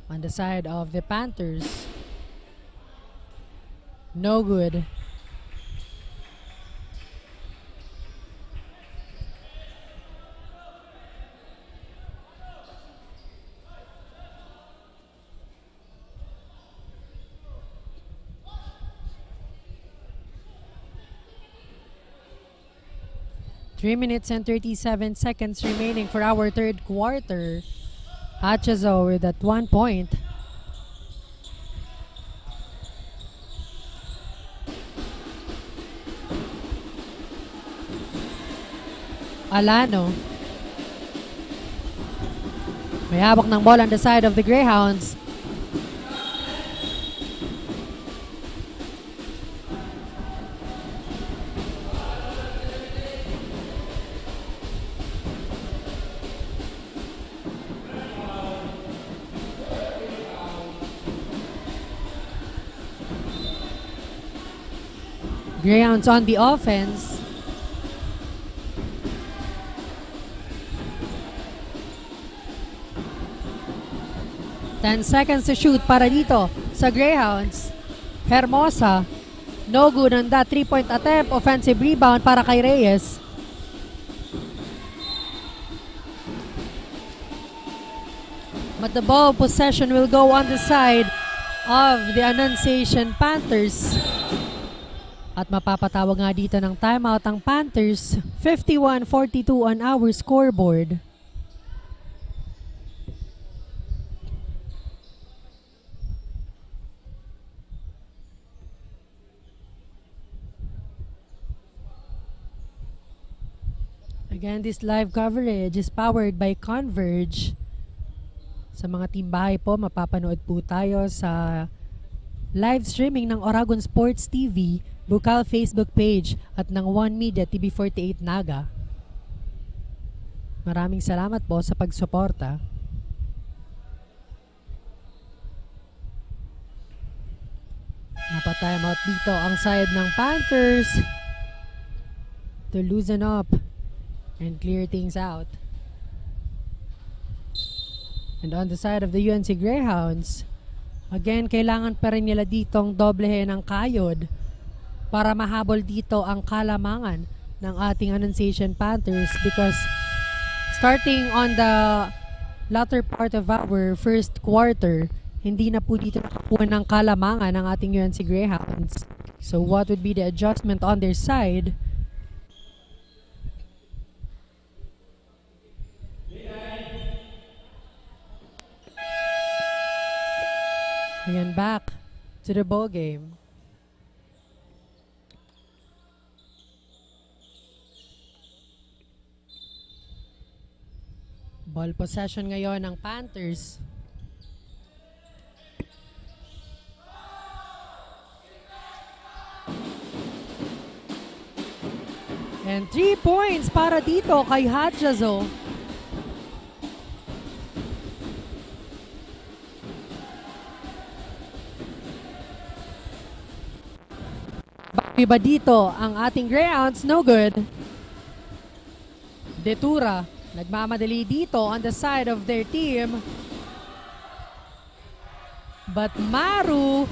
on the side of the Panthers. No good. Three minutes and thirty-seven seconds remaining for our third quarter. Hachazo with that one point. Alano. May hawak ng ball on the side of the Greyhounds. Greyhounds on the offense. Ten seconds to shoot para dito sa Greyhounds. Hermosa. No good on that three-point attempt. Offensive rebound para kay Reyes. But the ball possession will go on the side of the Annunciation Panthers. At mapapatawag nga dito ng timeout ang Panthers. Fifty-one forty-two on our scoreboard. Again, this live coverage is powered by Converge. Sa mga team bahay po, mapapanood po tayo sa live streaming ng Oragon Sports T V, Bukal Facebook page at ng One Media T V forty-eight Naga. Maraming salamat po sa pagsuporta. Napa-time out dito ang side ng Panthers to loosen up and clear things out. And on the side of the U N C Greyhounds, again, kailangan pa rin nila ditong doblehin ang kayod para mahabol dito ang kalamangan ng ating Annunciation Panthers, because starting on the latter part of our first quarter, hindi na po dito nakakuha ng kalamangan ng ating U N C Greyhounds. So what would be the adjustment on their side? Ayan, back to the ball game. Ball possession ngayon ng Panthers. And three points para dito kay Hachazo. Iba dito ang ating Greyhounds, no good. Detura, nagmamadali dito on the side of their team. But Maru,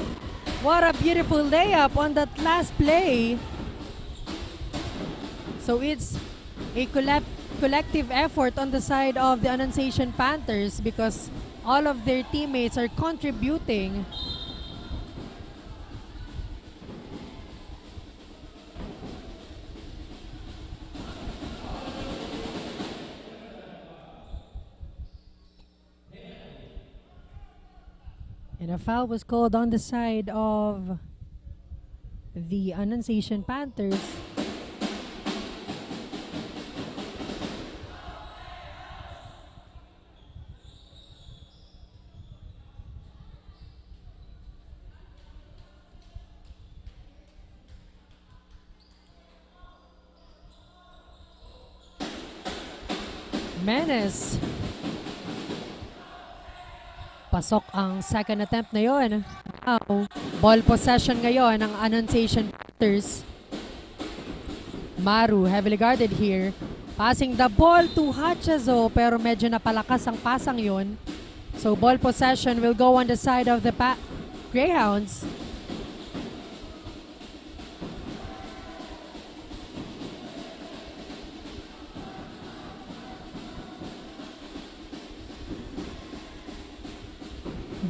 what a beautiful layup on that last play. So it's a collect-, collective effort on the side of the Annunciation Panthers because all of their teammates are contributing. And a foul was called on the side of the Annunciation Panthers. Menes. Pasok ang second attempt na yon. Now, ball possession ngayon ng Annunciation Panthers. Maru, heavily guarded here. Passing the ball to Hachazo, pero medyo napalakas ang pasang yon. So, ball possession will go on the side of the pa- Greyhounds.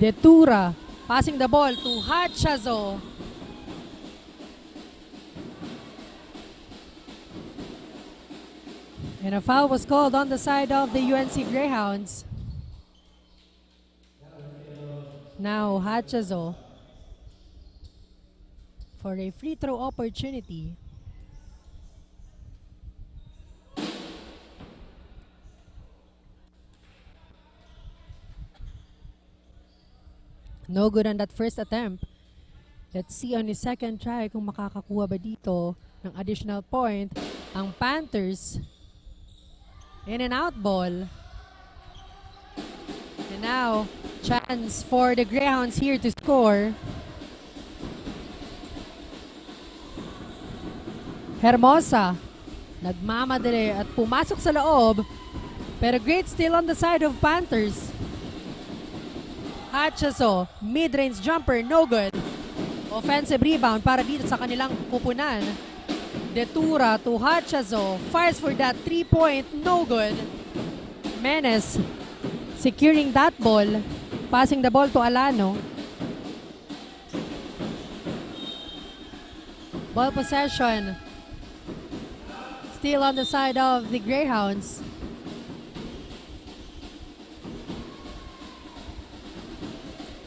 Detura, passing the ball to Hachazo. And a foul was called on the side of the U N C Greyhounds. Now, Hachazo for a free throw opportunity. No good on that first attempt. Let's see on the second try kung makakakuha ba dito ng additional point ang Panthers. In and out ball. And now, chance for the Greyhounds here to score. Hermosa, nagmamadali at pumasok sa loob. Pero great steal on the side of Panthers. Hachazo, mid-range jumper, no good. Offensive rebound para dito sa kanilang kupunan. Detura to Hachazo, fires for that three-point, no good. Menes securing that ball, passing the ball to Alano. Ball possession. Still on the side of the Greyhounds.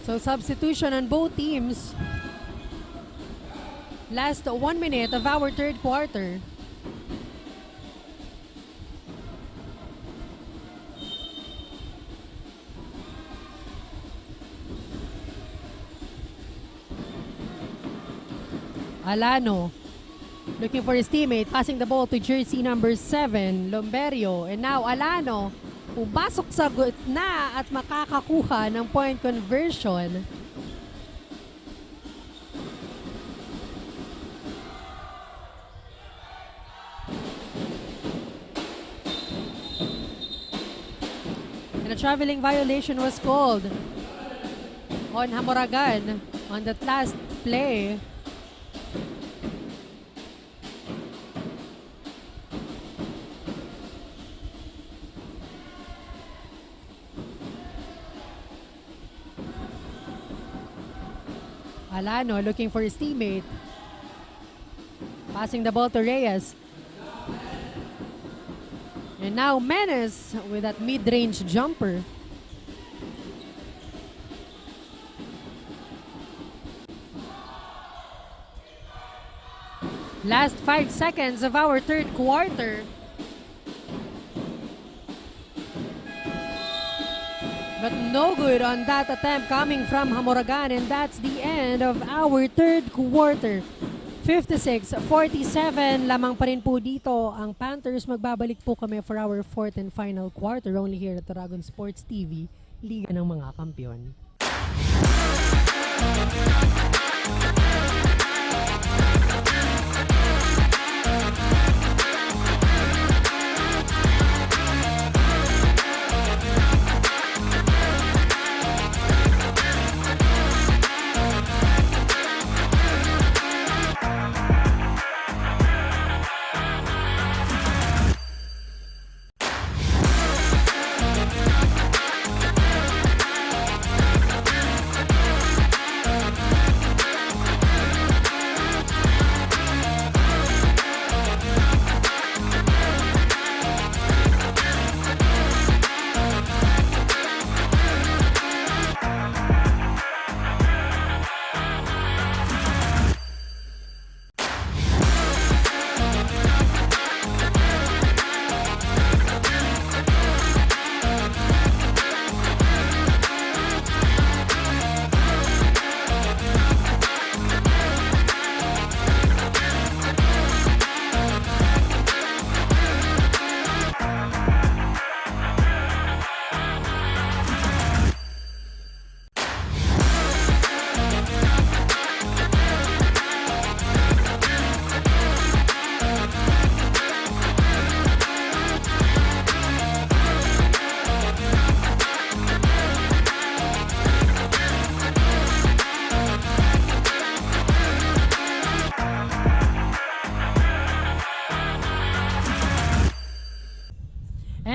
So, substitution on both teams. Last one minute of our third quarter. Alano, looking for his teammate, passing the ball to jersey number seven, Lomberio. And now, Alano, pumasok sa gitna at makakakuha ng point conversion. And a traveling violation was called on Hamoragan on that last play. Alano looking for his teammate. Passing the ball to Reyes. And now Menes with that mid-range jumper. Last five seconds of our third quarter. But no good on that attempt coming from Hamoragan, and that's the end of our third quarter. Fifty-six forty-seven lamang pa rin po dito ang Panthers. Magbabalik po kami for our fourth and final quarter only here at Dragon Sports T V, Liga ng mga Kampiyon.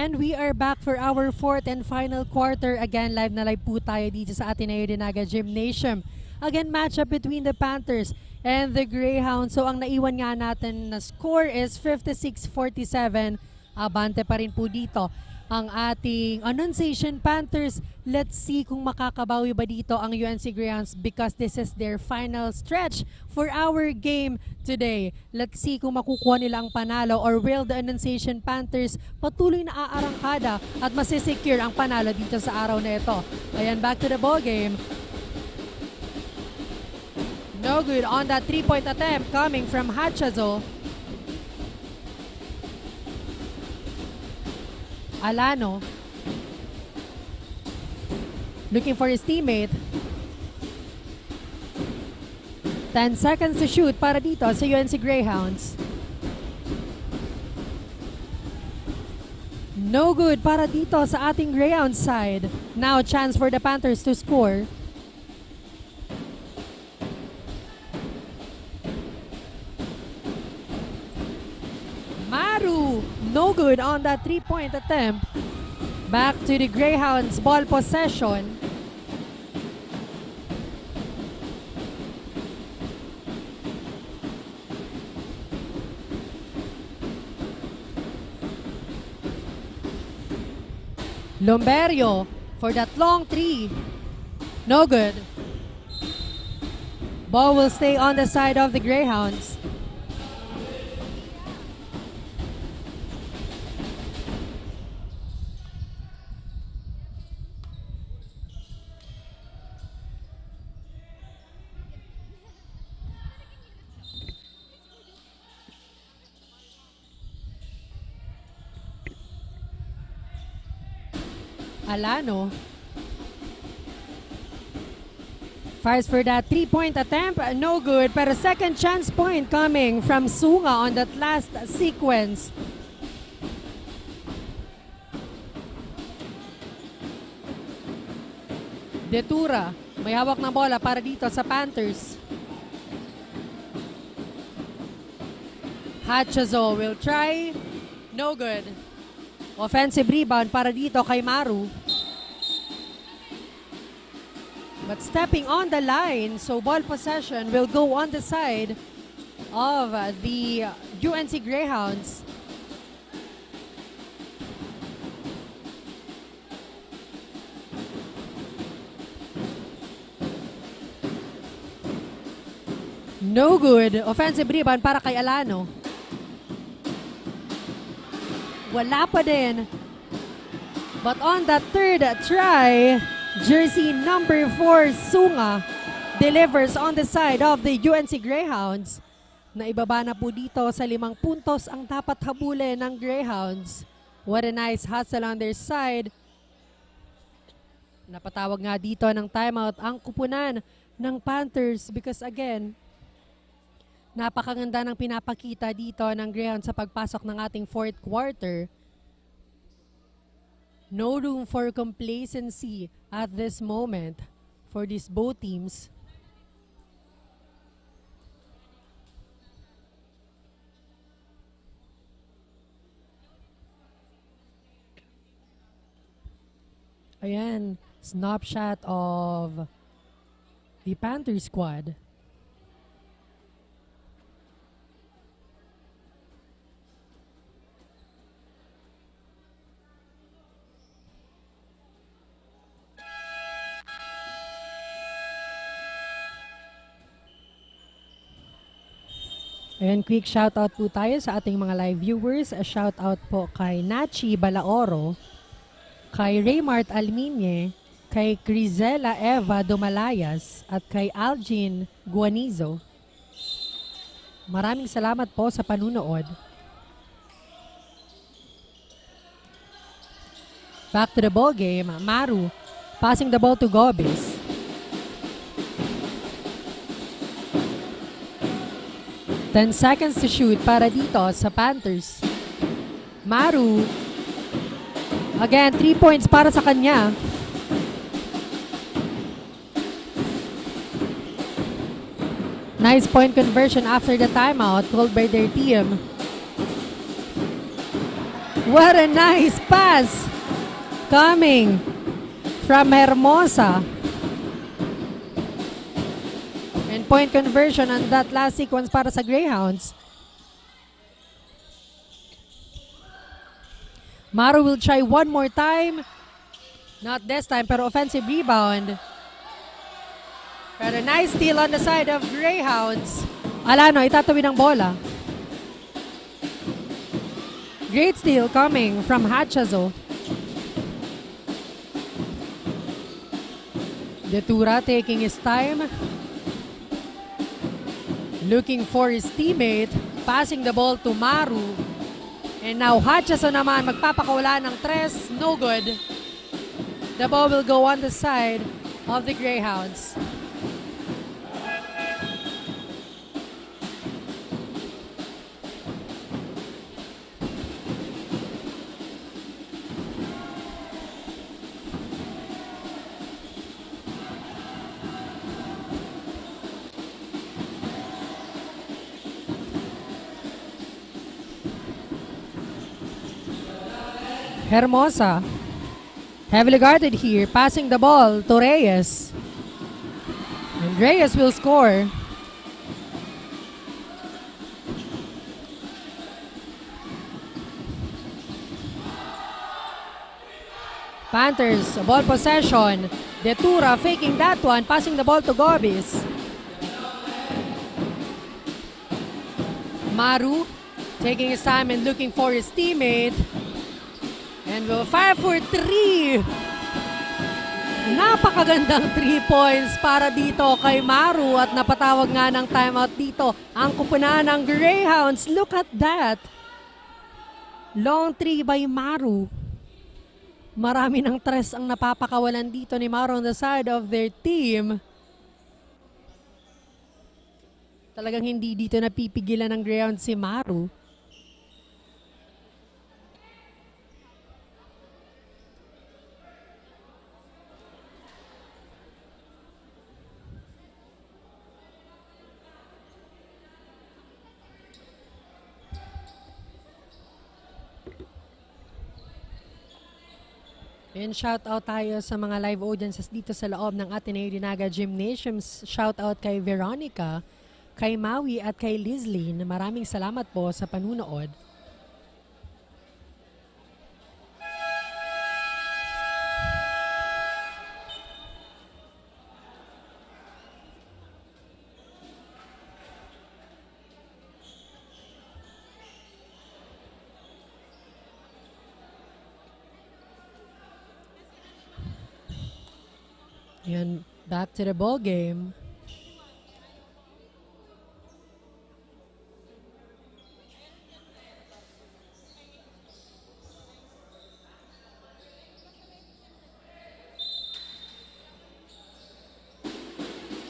We are back for our fourth and final quarter. Again, live na live po tayo dito sa Ateneo de Naga Gymnasium. Again, matchup between the Panthers and the Greyhounds. So, ang naiwan nga natin na score is fifty-six forty-seven. Abante pa rin po dito ang ating Annunciation Panthers. Let's see kung makakabawi ba dito ang U N C Greyhounds, because this is their final stretch for our game today. Let's see kung makukuha nila ang panalo, or will the Annunciation Panthers patuloy na aarangkada at masisecure ang panalo dito sa araw na ito. Ayan, back to the ball game. No good on that three-point attempt coming from Hachazo. Alano. Looking for his teammate. Ten seconds to shoot para dito sa U N C Greyhounds. No good para dito sa ating Greyhounds side. Now, chance for the Panthers to score. Maru, no good on that three-point attempt. Back to the Greyhounds, ball possession. Lomberio for that long three. No good. Ball will stay on the side of the Greyhounds. Alano. Fires for that three-point attempt. No good. Pero second chance point coming from Sunga on that last sequence. Detura. May hawak ng bola para dito sa Panthers. Hachazo will try. No good. Offensive rebound para dito kay Maru. But stepping on the line, so ball possession will go on the side of the U N C Greyhounds. No good. Offensive rebound para kay Alano. Wala pa din. But on the third try, jersey number four, Sunga, delivers on the side of the U N C Greyhounds. Naibaba na po dito sa limang puntos ang dapat habulin ng Greyhounds. What a nice hustle on their side. Napatawag nga dito ng timeout ang kupunan ng Panthers because again, napakaganda ng pinapakita dito ng Greyhounds sa pagpasok ng ating fourth quarter. No room for complacency at this moment for these both teams. Ayan, snapshot of the Panther squad. Ayan, quick shoutout po tayo sa ating mga live viewers. Shoutout po kay Nachi Balaoro, kay Raymart Alminye, kay Crizela Eva Dumalayas, at kay Algin Guanizo. Maraming salamat po sa panunood. Back to the ball game, Maru passing the ball to Gobis. Ten seconds to shoot para dito sa Panthers. Maru, again, three points para sa kanya. Nice point conversion after the timeout called by their team. What a nice pass coming from Hermosa. And point conversion on that last sequence para sa Greyhounds. Maru will try one more time. Not this time, pero offensive rebound. Pero nice steal on the side of Greyhounds. Alano, itatawid ang bola. Great steal coming from Hachazo. Detura taking his time. Looking for his teammate. Passing the ball to Maru. And now, Hachazo naman magpapakawala ng tres. No good. The ball will go on the side of the Greyhounds. Hermosa. Heavily guarded here, passing the ball to Reyes. And Reyes will score. Panthers, ball possession. Detura faking that one, passing the ball to Gobis. Maru taking his time and looking for his teammate. And will fire for three. Napakagandang three points para dito kay Maru at napatawag nga ng timeout dito ang kupunan ng Greyhounds. Look at that. Long three by Maru. Marami ng tres ang napapakawalan dito ni Maru on the side of their team. Talagang hindi dito napipigilan ng Greyhounds si Maru. And shout out tayo sa mga live audiences dito sa loob ng Ateneo de Naga Gymnasium. Shout out kay Veronica, kay Maui at kay Lizlyn. Maraming salamat po sa panunood. Yan, back to the ball game.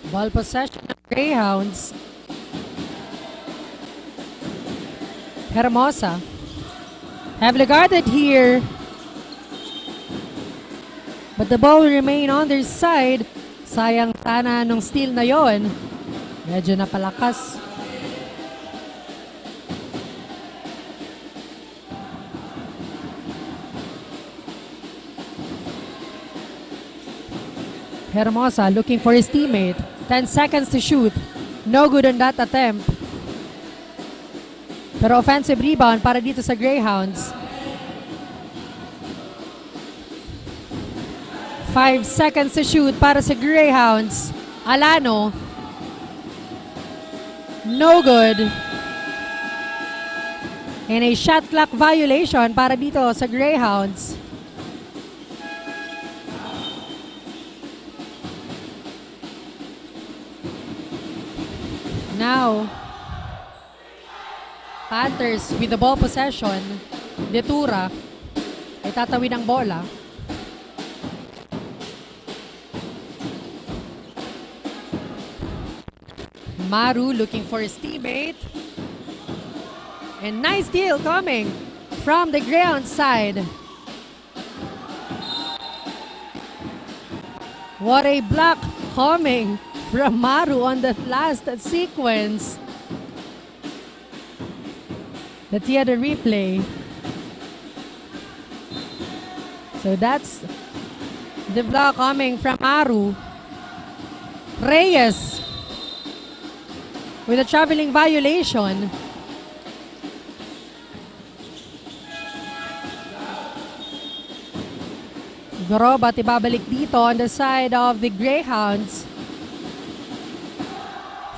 Ball possession ng Greyhounds. Hermosa. Heavily guarded here. But the ball will remain on their side. Sayang sana nung steal na yon. Medyo napalakas. Hermosa looking for his teammate. Ten seconds to shoot. No good on that attempt. Pero offensive rebound para dito sa Greyhounds. Five seconds to shoot para sa Greyhounds. Alano. No good. And a shot clock violation para dito sa Greyhounds. Now, Panthers with the ball possession. Detura. Itatawid ang bola. Maru looking for his teammate. And nice steal coming from the Greyhound side. What a block coming from Maru on that last sequence. Let's hear the replay. So that's the block coming from Maru. Reyes with a traveling violation. Gorobat ibabalik dito on the side of the Greyhounds.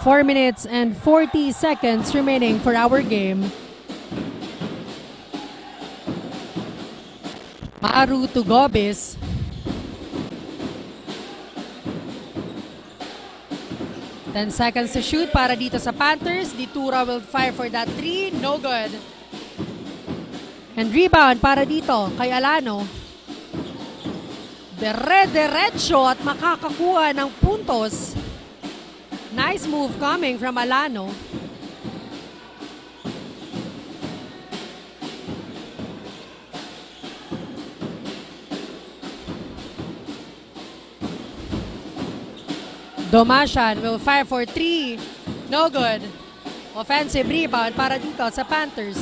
Four minutes and forty seconds remaining for our game. Maru to Gobis. Ten seconds to shoot para dito sa Panthers. Ditura will fire for that three. No good. And rebound para dito kay Alano. Dire-diretso at makakakuha ng puntos. Nice move coming from Alano. Domasian will fire for three. No good. Offensive rebound para dito sa Panthers.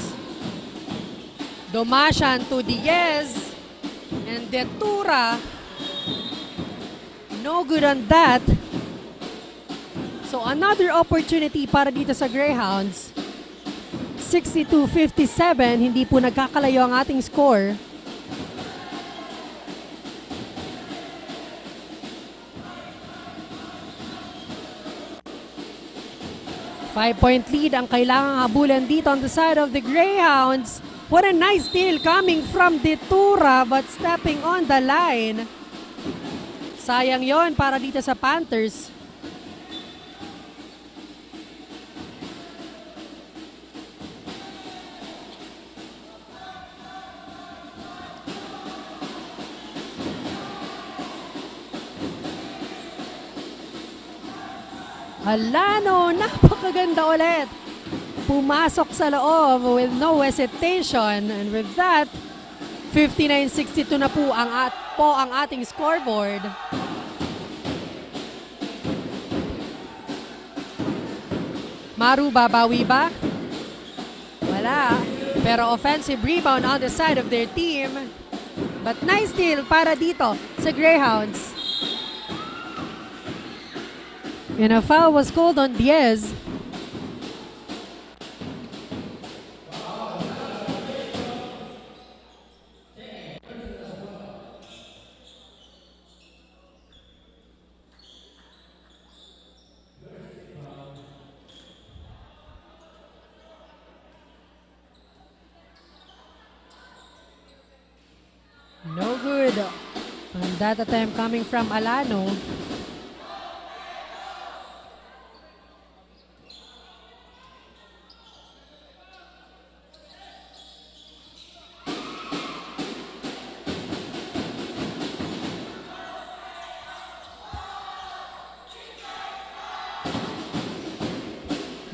Domasian to Diaz. And Detura. No good on that. So another opportunity para dito sa Greyhounds. Sixty-two fifty-seven, hindi po nagkakalayo ang ating score. Five-point lead ang kailangang habulan dito on the side of the Greyhounds. What a nice steal coming from Detura, but stepping on the line. Sayang yon para dito sa Panthers. Hala, no? Napakaganda ulit. Pumasok sa loob with no hesitation. And with that, fifty-nine sixty-two na po ang at-, po ang ating scoreboard. Maru, babawi ba? Wala. Pero offensive rebound on the side of their team. But nice steal para dito sa Greyhounds. And a foul was called on Diaz. No good. And that attempt coming from Alano.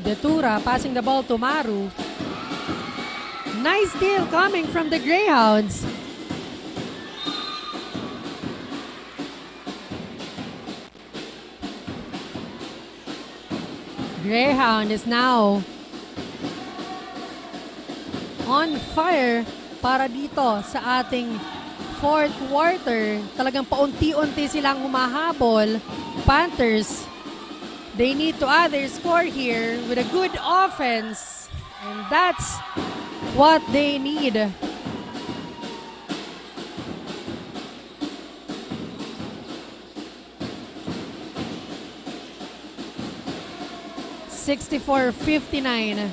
Detura passing the ball to Maru. Nice steal coming from the Greyhounds. Greyhound is now on fire para dito sa ating fourth quarter. Talagang paunti-unti silang humahabol. Panthers, they need to add their score here with a good offense. And that's what they need. Sixty-four fifty-nine.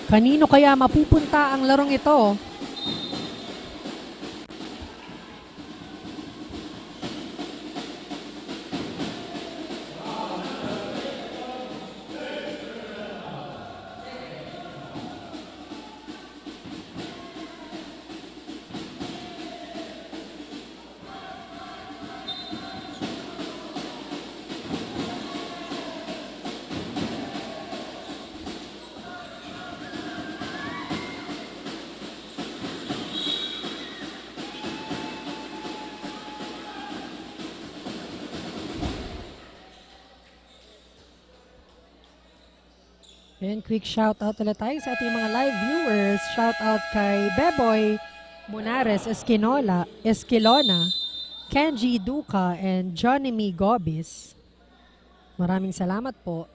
Kanino kaya mapupunta ang larong ito? And quick shout out ulit tayo sa ating mga live viewers. Shout out kay Beboy Munares Esquinola, Esquilona, Kenji Duca, and Johnny Mi Gobis. Maraming salamat po.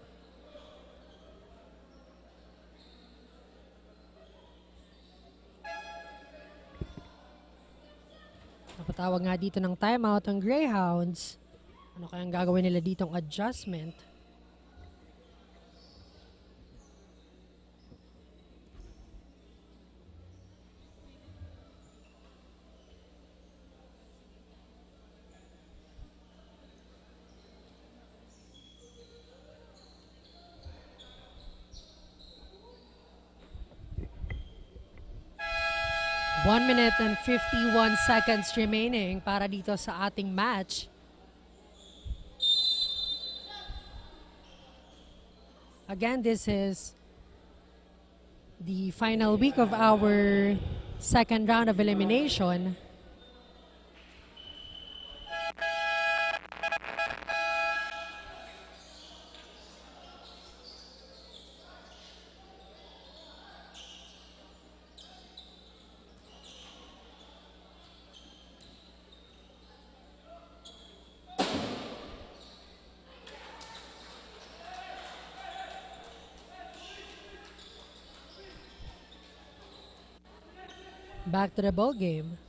Napatawag nga dito ng timeout ang Greyhounds. Ano kayang gagawin nila ditong adjustment? One minute and fifty-one seconds remaining para dito sa ating match. Again, this is the final week of our second round of elimination. Back to the ball game.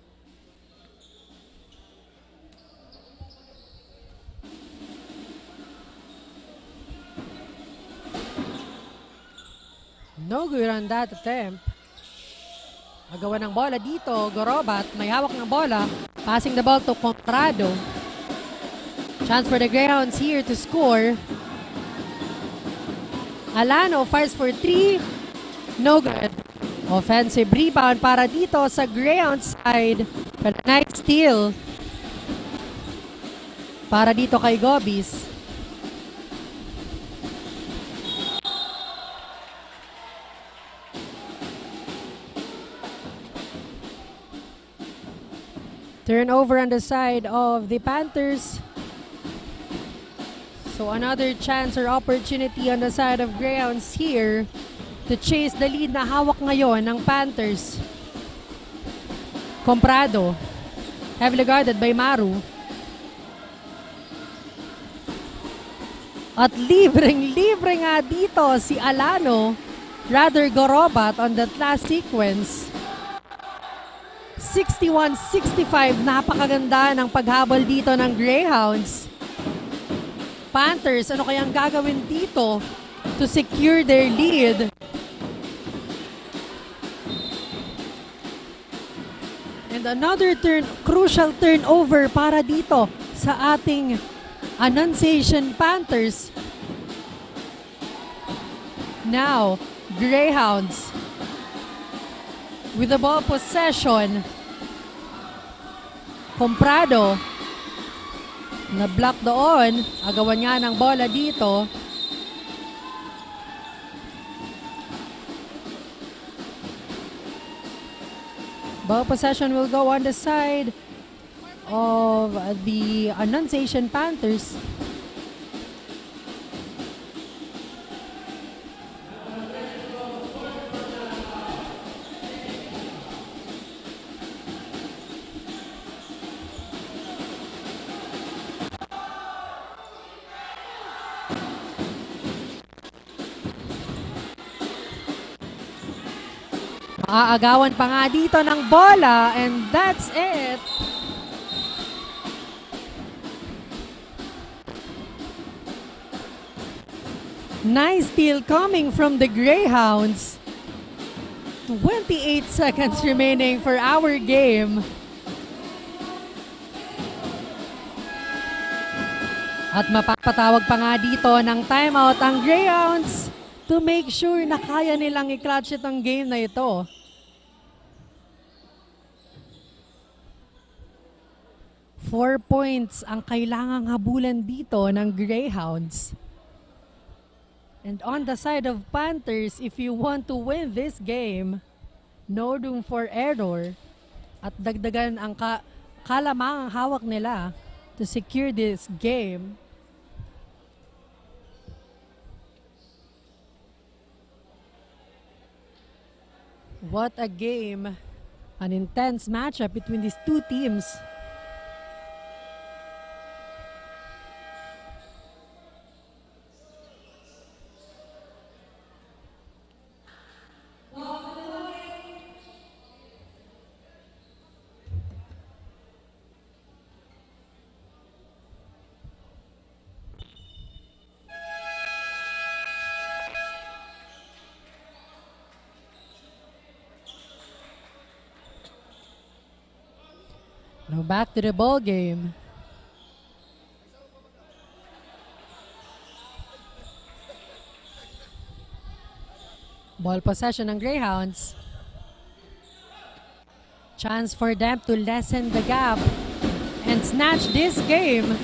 No good on that attempt. Agawan ng bola dito, Gorobat, may hawak ng bola. Passing the ball to Comprado. Chance for the Greyhounds here to score. Alano fires for three. No good. Offensive rebound para dito sa Greyhound side. But a nice steal para dito kay Gobis. Turnover on the side of the Panthers. So another chance or opportunity on the side of Greyhounds here to chase the lead na hawak ngayon ng Panthers. Comprado. Heavily guarded by Maru. At libreng-libre nga dito si Alano, rather Gorobat on that last sequence. Sixty-one sixty-five, napakaganda ng paghabol dito ng Greyhounds. Panthers, ano kayang gagawin dito to secure their lead? And another turn, crucial turnover para dito sa ating Annunciation Panthers. Now, Greyhounds with the ball possession. Comprado. Na-block doon. Agawan niya ng bola dito. Ball possession will go on the side of the Annunciation Panthers. Maaagawan pa nga dito ng bola, and that's it. Nice steal coming from the Greyhounds. Twenty-eight seconds remaining for our game. At mapapatawag pa nga dito ng timeout ang Greyhounds to make sure na kaya nilang i-clutch itong game na ito. Four points ang kailangang habulan dito ng Greyhounds. And on the side of Panthers, if you want to win this game, no room for error. At dagdagan ang ka- kalamangang hawak nila to secure this game. What a game. An intense matchup between these two teams. Now back to the ball game. Ball possession ng Greyhounds. Chance for them to lessen the gap and snatch this game.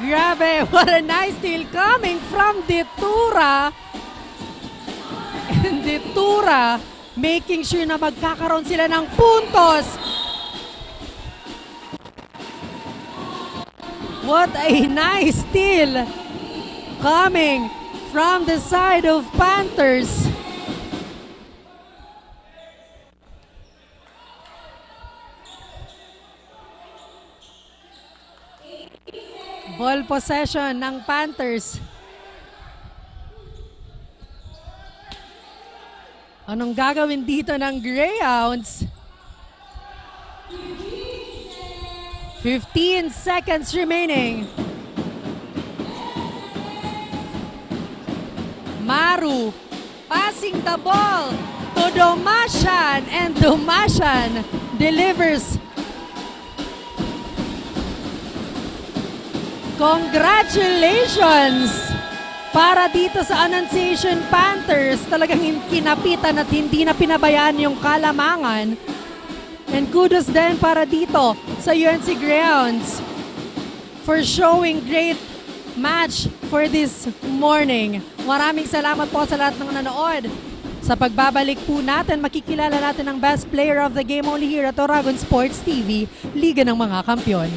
Grabe, what a nice steal coming from Ditura. And Ditura making sure na magkakaroon sila ng puntos. What a nice steal coming from the side of Panthers. Ball possession ng Panthers. Anong gagawin dito ng Greyhounds? Fifteen seconds remaining. Maru passing the ball to Domasian, and Domasian delivers. Congratulations para dito sa Annunciation Panthers. Talagang hin-, kinapitan at hindi na pinabayaan yung kalamangan. And kudos din para dito sa U N C Greyhounds for showing great match for this morning. Maraming salamat po sa lahat ng nanood. Sa pagbabalik po natin, makikilala natin ang best player of the game only here at Oragon Sports T V, Liga ng mga Kampiyon.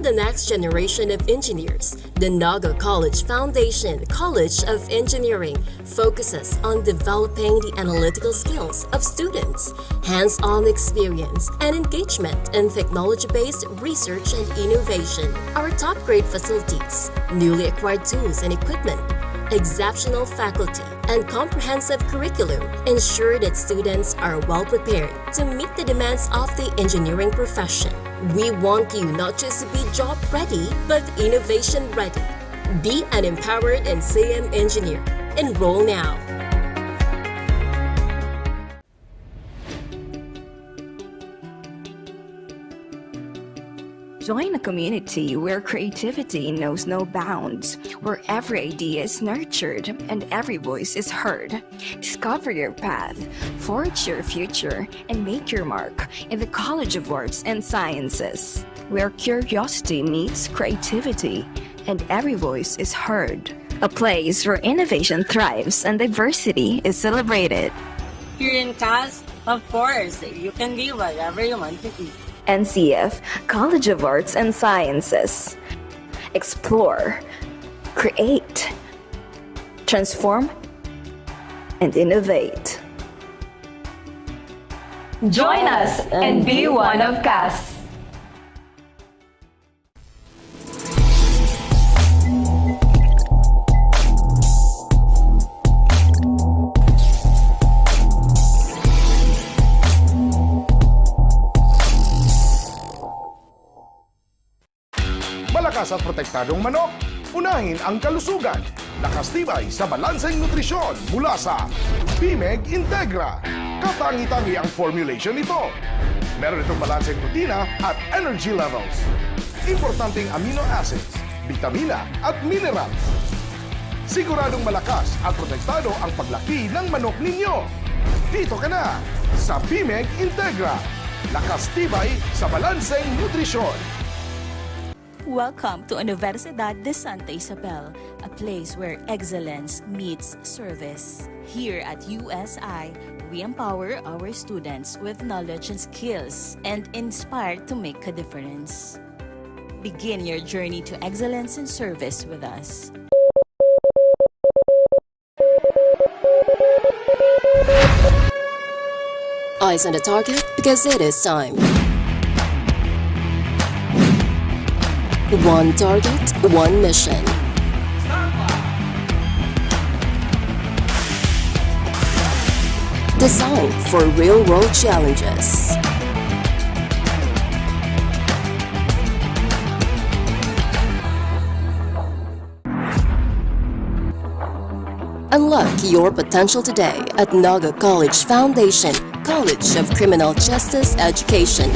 the next generation of engineers. The Naga College Foundation College of Engineering focuses on developing the analytical skills of students, hands-on experience, and engagement in technology-based research and innovation. Our top-grade facilities, newly acquired tools and equipment, exceptional faculty, and comprehensive curriculum ensure that students are well prepared to meet the demands of the engineering profession. We want you not just to be job ready, but innovation ready. Be an empowered and C M engineer. Enroll now. Join a community where creativity knows no bounds, where every idea is nurtured and every voice is heard. Discover your path, forge your future, and make your mark in the College of Arts and Sciences, where curiosity meets creativity and every voice is heard. A place where innovation thrives and diversity is celebrated. Here in CAS, of course, you can be whatever you want to be. N C F, College of Arts and Sciences. Explore, create, transform, and innovate. Join us and be one of CAS. Malakas at protektadong manok, unahin ang kalusugan. Lakas tibay sa balanseng nutrisyon mula sa Bimeg Integra. Katangi-tangi ang formulation nito. Meron itong balanseng protina at energy levels. Importanteng amino acids, bitamina at minerals. Siguradong malakas at protektado ang paglaki ng manok ninyo. Dito ka na sa Bimeg Integra. Lakas tibay sa balanseng nutrisyon. Welcome to Universidad de Santa Isabel, a place where excellence meets service. Here at U S I, we empower our students with knowledge and skills and inspire to make a difference. Begin your journey to excellence in service with us. Eyes on the target, because it is time. One target, one mission. Designed for real-world challenges. Unlock your potential today at Naga College Foundation, College of Criminal Justice Education.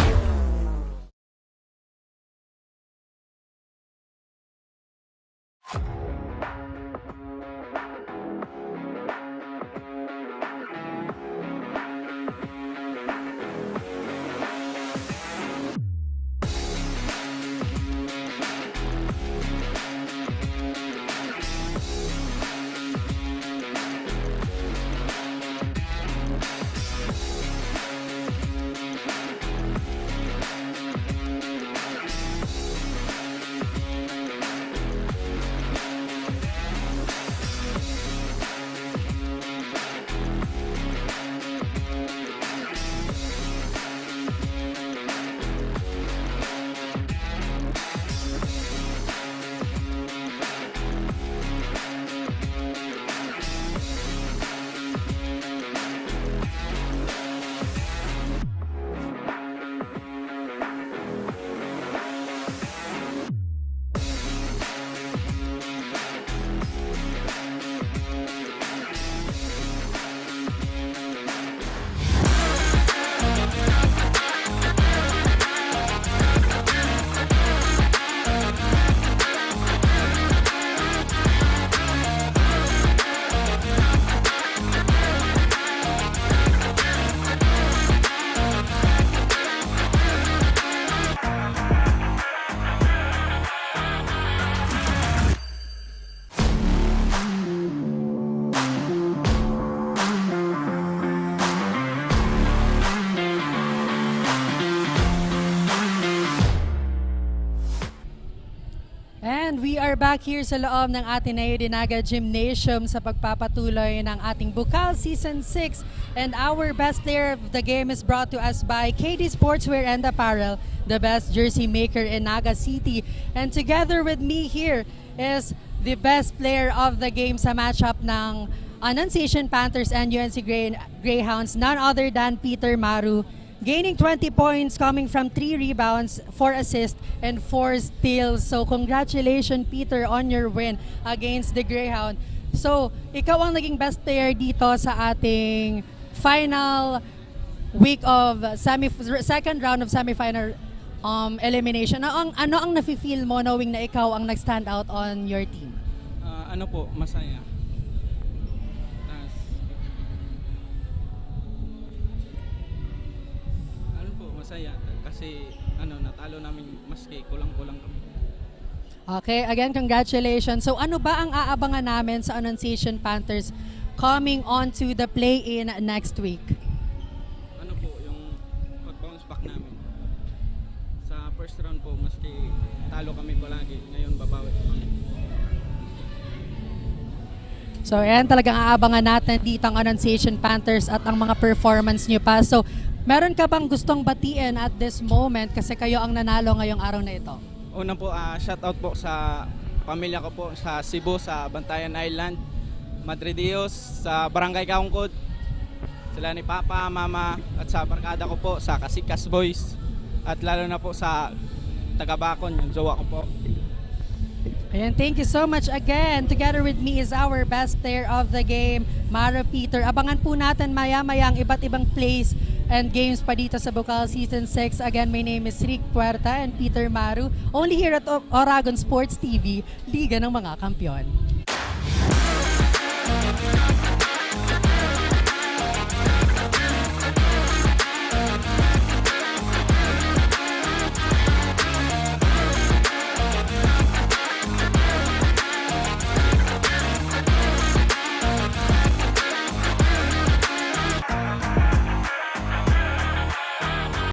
We're back here sa loob ng Ateneo de Naga Gymnasium sa pagpapatuloy ng ating Bukal Season six. And our best player of the game is brought to us by K D Sportswear and Apparel, the best jersey maker in Naga City. And together with me here is the best player of the game sa matchup ng Annunciation Panthers and U N C Grey-, Greyhounds, none other than Peter Maru, gaining twenty points, coming from three rebounds, four assists, and four steals. So, congratulations, Peter, on your win against the Greyhound. So, ikaw ang naging best player dito sa ating final week of semi-, second round of semifinal, um, elimination. Ano ang, ano ang nafe-feel mo knowing na ikaw ang nag-stand out on your team? Ah, ano po, masaya. Tas, ano po, masaya. Kasi, ano, natalo namin maski kulang-kulang kami. Okay, again, congratulations. So, ano ba ang aabangan namin sa Annunciation Panthers coming on to the play-in next week? Ano po, yung pag-bounce back namin. Sa first round po, maski talo kami palagi, ngayon babawi po kami. So, ayan, talagang aabangan natin dito ang Annunciation Panthers at ang mga performance nyo pa. So, meron ka bang gustong batiin at this moment kasi kayo ang nanalo ngayong araw na ito? Una po, ah, shout out po sa pamilya ko po sa Cebu, sa Bantayan Island, Madre Dios, sa Barangay Kaungkod, sila ni Papa, Mama, at sa barkada ko po sa Kasikas Boys, at lalo na po sa taga Bacon, yung jowa ko po. Ayan, thank you so much again. Together with me is our best player of the game, Maro Peter. Abangan po natin maya-maya ang iba't ibang plays and games pa dito sa Bukal Season six. Again, my name is Rick Puerta and Peter Maru, only here at O-, Oragon Sports T V, Liga ng mga Kampiyon.